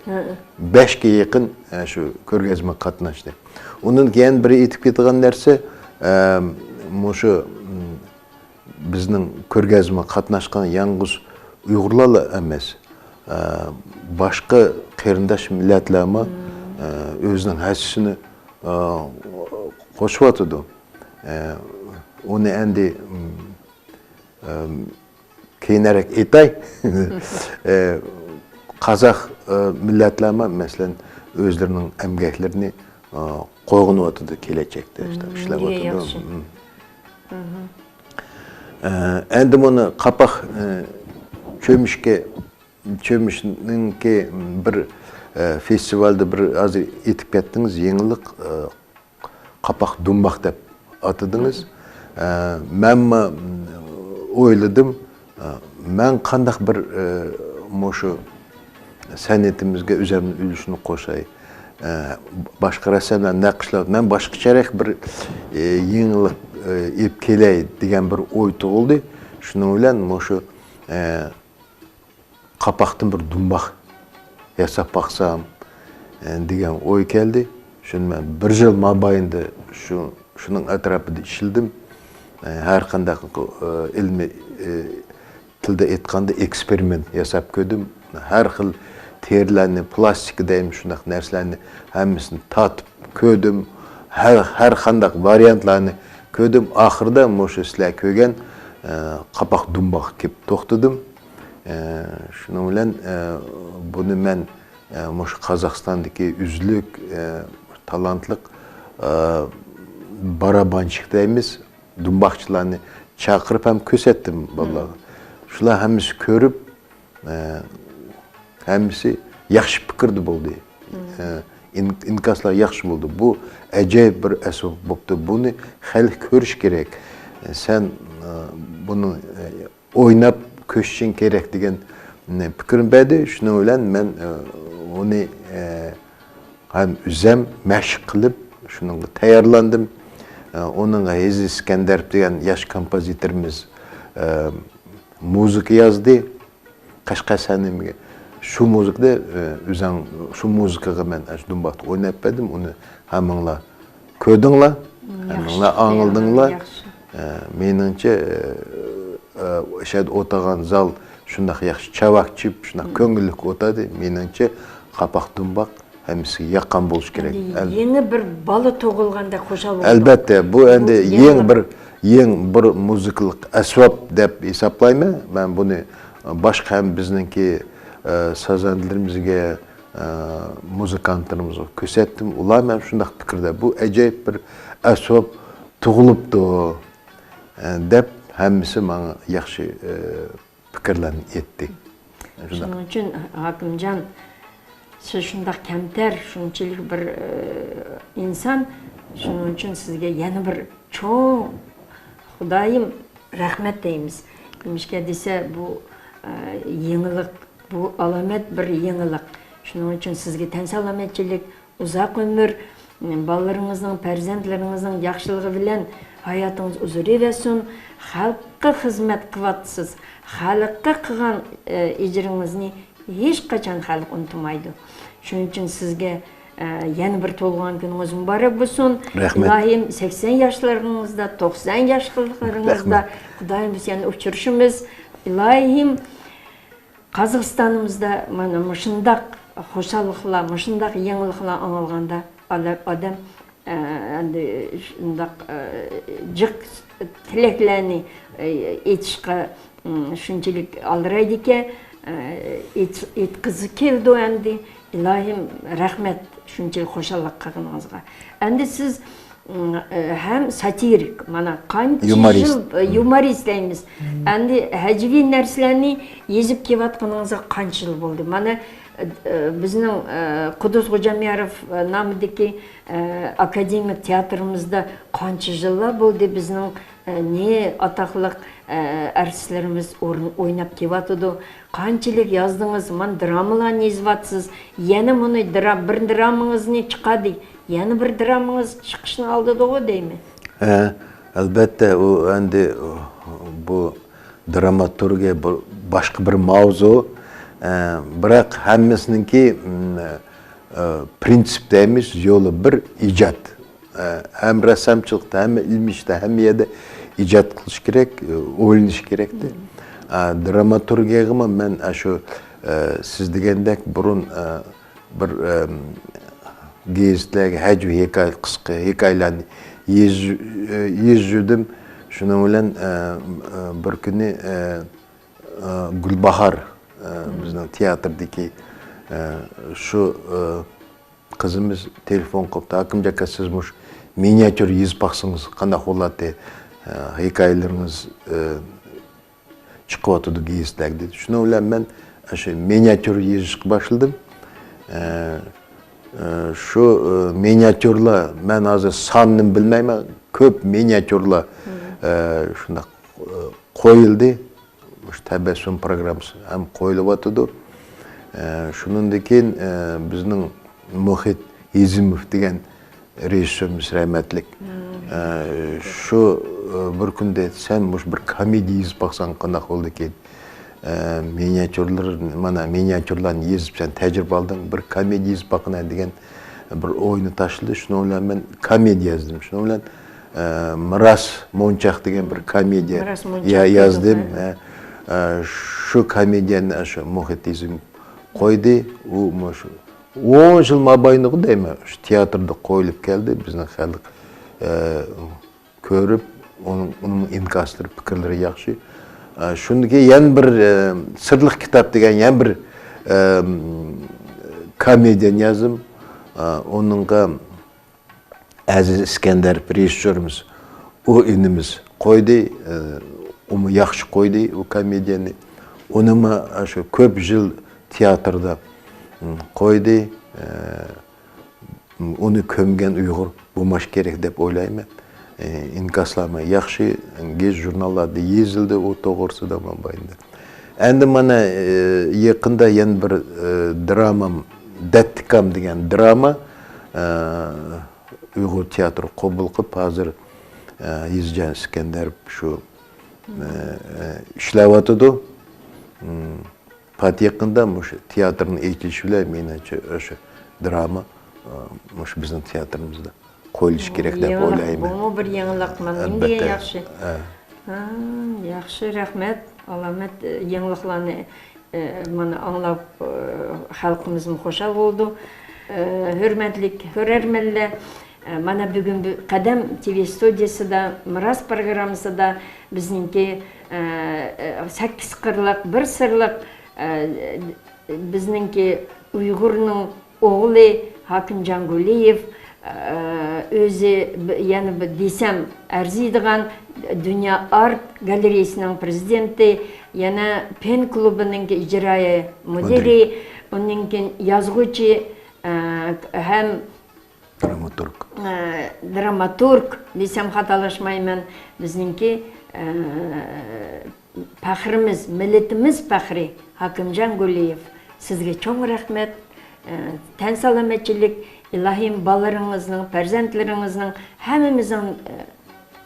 بەشكە يېقىن، ئا، شۇ كۆرگەزمە قاتناشتى. ئۇنىڭ يەنە بىر ئېيتىپ كېتىدىغان نەرسە، ئا، مۇشۇ، م، بىزنىڭ كۆرگەزمە قاتناشقان يالغۇز ئۇيغۇرلارلا ئەمەس. ئا، باشقا قېرىنداش مىللەتلەرمۇ، ئا، ئۆزىنىڭ ھەسسىسىنى، ئا، قوشۇۋاتىدۇ. ئا، ئۇنى ئەمدى، م، ئا، كېيىنرەك ئېيتاي. ئا، قازاق، ئا، مىللەتلەرمۇ، مەسىلەن، ئۆزلىرىنىڭ ئەمگەكلىرىنى، ئا، قوغۇنۇۋاتىدۇ كېلەچەكتە، ئىشلەۋاتىدۇ. ئە، ئەمدى مۇنى قاپاق، ئە، چۆمۈچكە، چۆمۈچنىڭكى بىر، ئە، فېستىۋالدا بىر ھازىر ئېيتىپ كەتتىڭىز، يېڭىلىق، ئە، قاپاق دۇمباق دەپ ئاتىدىڭىز. ئە، مەنمۇ ئويلىدىم، ئە، مەن قانداق بىر، ئە، مۇشۇ سەنئىتىمىزگە ئۆزۈمنىڭ ئۈلۈشىنى قوشاي. ئە، باشقا رەسساملار نەق ئىشلەپ، مەن باشقىچەرەك بىر، ئە، يېڭىلىق، ئە، ئېلىپ كېلەي دېگەن بىر ئوي تۇغۇلدى. شۇنىڭ بىلەن مۇشۇ، ئە، قاپاقتىن بىر دۇمباق ياساپ باقسام، ئە، دېگەن ئوي كەلدى. شۇنى مەن بىر يىل مابەينىدە شۇ، شۇنىڭ ئەتراپىدا ئىشلىدىم. ئە، ھەر قانداق، ئە، ئىلمىي، ئە، تىلدا ئېيتقاندا، ئېكسپېرىمېنت ياساپ كۆردۈم. ھەر خىل تېرىلەرنى، پلاستىكا دەيمىز، شۇنداق نەرسىلەرنى ھەممىسىنى تارتىپ كۆردۈم. ھەر، ھەر قانداق ۋارىيانتلارنى كۆردۈم. ئاخىرىدا مۇشۇ سىلەر كۆرگەن، ئە، قاپاق دۇمباققا كېلىپ توختىدىم. ئە، شۇنىڭ بىلەن، ئە، بۇنى مەن، ئە، مۇشۇ قازاقىستاندىكى ئۈزلۈك، ئە، تالانتلىق، ئە، بارابانچىك دەيمىز، دۇمباقچىلارنى چاقىرىپ ھەم كۆرسەتتىم بالىلارغا. شۇلار ھەممىسى كۆرۈپ، ئە، ھەممىسى ياخشى پىكىردە بولدى. ئە، ئىن-، ئىنكاسلار ياخشى بولدى. بۇ ئەجايىپ بىر ئەسۋاب بوپتۇ. بۇنى خەلق كۆرۈش كېرەك. ئە، سەن، ئە، بۇنى، ئە، ئويناپ كۆرۈشۈڭ كېرەك دېگەن، ئە، پىكىرنى بەردى. شۇنىڭ بىلەن مەن، ئە، ئۇنى، ئە، ھەم ئۆزەم مەشىق قىلىپ، شۇنىڭغا تەييارلاندىم. ئە، ئۇنىڭغا ھېزى ئىسكەندەرov دېگەن ياش كومپوزىتورىمىز، ئە، مۇزىكا يازدى. قەشقەر سەنىمىگە شۇ مۇزىكىدا، ئە، ئۆزەڭ شۇ مۇزىكىغا مەن ئاشۇ دۇمباقتا ئويناپ بەردىم. ئۇنى ھەممىڭلار كۆردۈڭلار، ھەممىڭلار ئاڭلىدىڭلار. ئە، مېنىڭچە، ئە، ئە، ئىچەردە ئولتۇرغان زال شۇنداق ياخشى چاۋاك چېپىپ، شۇنداق كۆڭۈللۈك ئولتۇردى. مېنىڭچە، قاپاق دۇمباق ھەممىسىگە ياققان بولۇشى كېرەك. ئەمدى يەنە بىر بالا تۇغۇلغاندەك خۇشال بولدۇم. ئەلبەتتە، بۇ ئەمدى يېڭى بىر، يېڭى بىر مۇزىكىلىق ئەسۋاب دەپ ھېسابلايمەن. مەن بۇنى باشقا ھەم بىزنىڭكى، ئە، سازەندىلىرىمىزگە، ئە، مۇزىكانتلىرىمىزغا كۆرسەتتىم. ئۇلار مەن شۇنداق پىكىردە، بۇ ئەجايىپ بىر ئەسۋاب تۇغۇلۇپتۇ، ئە، دەپ ھەممىسى ماڭا ياخشى، ئە، پىكىرلەرنى ئېيتتى. شۇنداق. شۇنىڭ ئۈچۈن، ھاكىمجان، سىز شۇنداق كەمتەر، شۇنچىلىك بىر، ئى، ئىنسان، شۇنىڭ ئۈچۈن سىزگە يەنە بىر چوڭ خۇدايىم رەھمەت دەيمىز. نېمىشقا دېسە، بۇ، ئى، يېڭىلىق، بۇ ئالامەت بىر يېڭىلىق. شۇنىڭ ئۈچۈن سىزگە تەن سالامەتچىلىك، ئۇزاق ئۆمۈر، بالىلىرىڭىزنىڭ، پەرزەنتلىرىڭىزنىڭ ياخشىلىقى بىلەن ھاياتىڭىز ئۇزىرىۋەرسۇن. خەلققە خىزمەت قىلىۋاتىسىز. خەلققە قىلغان، ئە، ئېجرىڭىزنى ھېچقاچان خەلق ئۇنتۇمايدۇ. شۇنىڭ ئۈچۈن سىزگە، ئە، يەنە بىر تولغان كۈنىڭىز مۇبارەك بولسۇن. رەھمەت. ئىلاھىم، سەكسەن ياشلىرىڭىزدا، توقسان ياشلىرىڭىزدا، رەھمەت. خۇدايىم بىز يەنە ئۇچرىشىمىز. ئىلاھىم، قازاقىستانىمىزدا مانا مۇشۇنداق خۇشاللىقلار، مۇشۇنداق يېڭىلىقلار ئاڭلىغاندا ئادەم، ئادەم، ئە، ئەمدى شۇنداق، ئە، جىق تىلەكلەرنى، ئە، ئېيتىشقا، ئىم، شۇنچىلىك ئالدىرايدىكەن، ئە، ئېيت-، ئېيتقۇزى كېلىدۇ ئەمدى. ئىلاھىم، رەھمەت شۇنچىلىك خۇشاللىق قىلغىنىڭىزغا. ئەمدى سىز ھەم ساتىرىك، مانا قانچە يىل، يۇمورىست دەيمىز. ئەمدى ھەجۋىي نەرسىلەرنى يېزىپ كېلىۋاتقىنىڭىزغا قانچە يىل بولدى؟ مانا ئە، بىزنىڭ، ئە، قۇددۇس خوجامياروف، ئە، نامىدىكى، ئە، ئاكادېمىك تىياتىرىمىزدا قانچە يىللار بولدى بىزنىڭ، ئە، نى ئاتاقلىق، ئە، ئارتىسلىرىمىز ئورۇن ئويناپ كېلىۋاتىدۇ. قانچىلىك يازدىڭىز، مانا درامىلارنى يېزىۋاتىسىز. يەنە مۇنى درا-، بىر درامىڭىزنى چىقاردى. يەنە بىر درامىڭىز چىقىشنىڭ ئالدىدىغۇ دەيمەن. ھە، ئەلبەتتە، ئۇ ئەمدى بۇ دراماتورگىيە بۇ باشقا بىر ماۋزۇ. ئە، بىراق ھەممىسىنىڭكى، م، ئە، پرىنسىپ دەيمىز، يولى بىر ئىجاد. ئە، ھەم رەسسامچىلىقتا، ھەم ئىلمىي ئىشتا، ھەممە يەردە ئىجاد قىلىش كېرەك، ئە، ئويلىنىش كېرەكتى. ئە، دراماتورگىيەگىمۇ مەن ئاشۇ، ئە، سىز دېگەندەك بۇرۇن، ئە، بىر، ئەم، گېزىتلەرگە ھەجۋە ھېكايە، قىسقا ھېكايىلەرنى يېزىپ، ئە، يېزىپ يۈردۈم. شۇنىڭ بىلەن، ئە، ئە، بىر كۈنى، ئە، ئە، گۈلباھار، ئە، بىزنىڭ تىياتىردىكى، ئە، شۇ، ئە، قىزىمىز تېلېفون قىلىپتۇ، «ھاكىمجان ئاكا، سىز مۇشۇ مىنىياتيۇر يېزىپ باقسىڭىز قانداق بولاتتى؟ ئە، ھېكايىلىرىڭىز، ئە، چىقىۋاتىدۇ گېزىتلەردە» دېدى. شۇنىڭ بىلەن مەن شۇ مىنىياتيۇر يېزىشقا باشلىدىم. ئە، ئە، شۇ، ئە، مىنىياتيۇرلار، مەن ھازىر سانىنى بىلمەيمەن، كۆپ مىنىياتيۇرلار، ئە، شۇنداق، ئە، قويۇلدى. مۇشۇ تەبەسسۇم پروگراممىسى ھەم قويۇلۇۋاتىدۇ. ئە، شۇنىڭدىن كېيىن، ئە، بىزنىڭ مۇھىت ھېزىموف دېگەن رېژىسسورىمىز رەھمەتلىك. ئە، شۇ، ئە، بىر كۈندە سەن مۇشۇ بىر كومېدىيە يېزىپ باقساڭ قانداق بولىدىكىن؟ ئە، مىنىياتيۇرلار، مانا مىنىياتيۇرلارنى يېزىپ سەن تەجرىبە ئالدىڭ، بىر كومېدىيە يېزىپ باقىنا دېگەن بىر ئوينى تاشلىدى. شۇنىڭ بىلەن مەن كومېدىيە يازدىم. شۇنىڭ بىلەن، ئە، مىراس مونچاق دېگەن بىر كومېدىيە مىراس مونچاق يا-، يازدىم. ھە. ئە، ئە، شۇ كومېدىيەنى شۇ مۇھىت ھېزىموف قويدى. ئۇ مۇشۇ ئون يىل مابەينىدە دەيمەن، شۇ تىياتىردا قويۇلۇپ كەلدى. بىزنىڭ خەلق، ئە، كۆرۈپ، ئۇنىڭ، ئۇنىڭ ئىنكاسلىرى، پىكىرلىرى ياخشى. ئە، شۇندىكى يەنە بىر، ئە، سىرلىق كىتاب دېگەن يەنە بىر، ئە، كومېدىيەنى يازدىم. ئە، ئۇنىڭغا ئەزىز ئىسكەندەر رېژىسسورىمىز، ئۇ ئىنىمىز قويدى، ئۇمۇ ياخشى قويدى ئۇ كومېدىيەنى. ئۇنىمۇ شۇ كۆپ يىل تىياتىردا قويدى. ئۇنى كۆمگەن ئۇيغۇر بولماش كېرەك دەپ ئويلايمەن. ئىنكاسلارمۇ ياخشى، گېزىت ژۇرناللاردا يېزىلدى ئۇ توغرىسىدا مابەينىدە. ئەمدى مانا، ئە، يېقىندا يەنە بىر، ئە، درامام، دەتتىكام دېگەن دراما، ئە، ئۇيغۇر تىياتىرى قوبۇل قىلىپ، ھازىر، ئە، يېزىجان ئىسكەندەر شۇ، ئە، ئە، ئىشلەۋاتىدۇ. م، پات يېقىندا مۇشۇ تىياتىرنىڭ ئېچىلىشى بىلەن، مېنىڭچە، ئاشۇ دراما، ئە، مۇشۇ بىزنىڭ تىياتىرىمىزدا قويۇلۇشى كېرەك دەپ يېڭىلىق، ئويلايمەن. بۇمۇ بىر يېڭىلىق، مانا نېمە دېگەن ئەلبەتتە. ياخشى. ھە. ھا، ياخشى، رەھمەت. ئالامەت، ئە، يېڭىلىقلارنى، ئە، مانا ئاڭلاپ، ئە، خەلقىمىزمۇ خۇشال بولىدۇ. ئە، ھۆرمەتلىك كۆرەرمەنلەر، ئە، مانا بۈگۈن بۇ قەدەم تىۋى ستۇدىيىسىدا، مىراس پروگراممىسىدا بىزنىڭكى، ئە، ئە، سەككىز قىرلىق، بىر سىرلىق، ئە، بىزنىڭكى ئۇيغۇرنىڭ ئوغلى ھاكىمجان گۇلىيېۋ، ئە، ئۆزى ب-، يەنە بىر دېسەم ئەرزىيدىغان دۇنيا ئارت گالېرېيىسىنىڭ پرېزىدېنتى، يەنە پېن كۇلۇبىنىڭكى ئىجرائىيە مۇدىرى، مۇدىرى. ئۇنىڭ كېيىن يازغۇچى، ئە، ھەم دراماتورگ. ئە، دراماتورگ دېسەم خاتالاشمايمەن. بىزنىڭكى، ئە، پەخرىمىز، مىللىتىمىز پەخرى ھاكىمجان گۇلىيېۋ، سىزگە چوڭ رەھمەت. ئە، تەن سالامەتچىلىك، ئىلاھىم بالىلىرىڭىزنىڭ، پەرزەنتلىرىڭىزنىڭ ھەممىمىزنىڭ، ئە،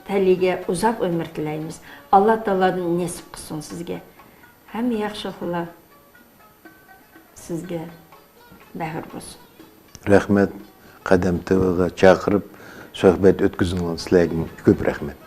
تەلىيىگە ئۇزاق ئۆمۈر تىلەيمىز. ئاللا تائالادىن نېسىپ قىلسۇن سىزگە. ھەممە ياخشىلىقلار سىزگە بەھۇر بولسۇن. رەھمەت، قەدەم تىۋىغا چاقىرىپ سۆھبەت ئۆتكۈزگىنىڭىز سىلەرگىمۇ كۆپ رەھمەت.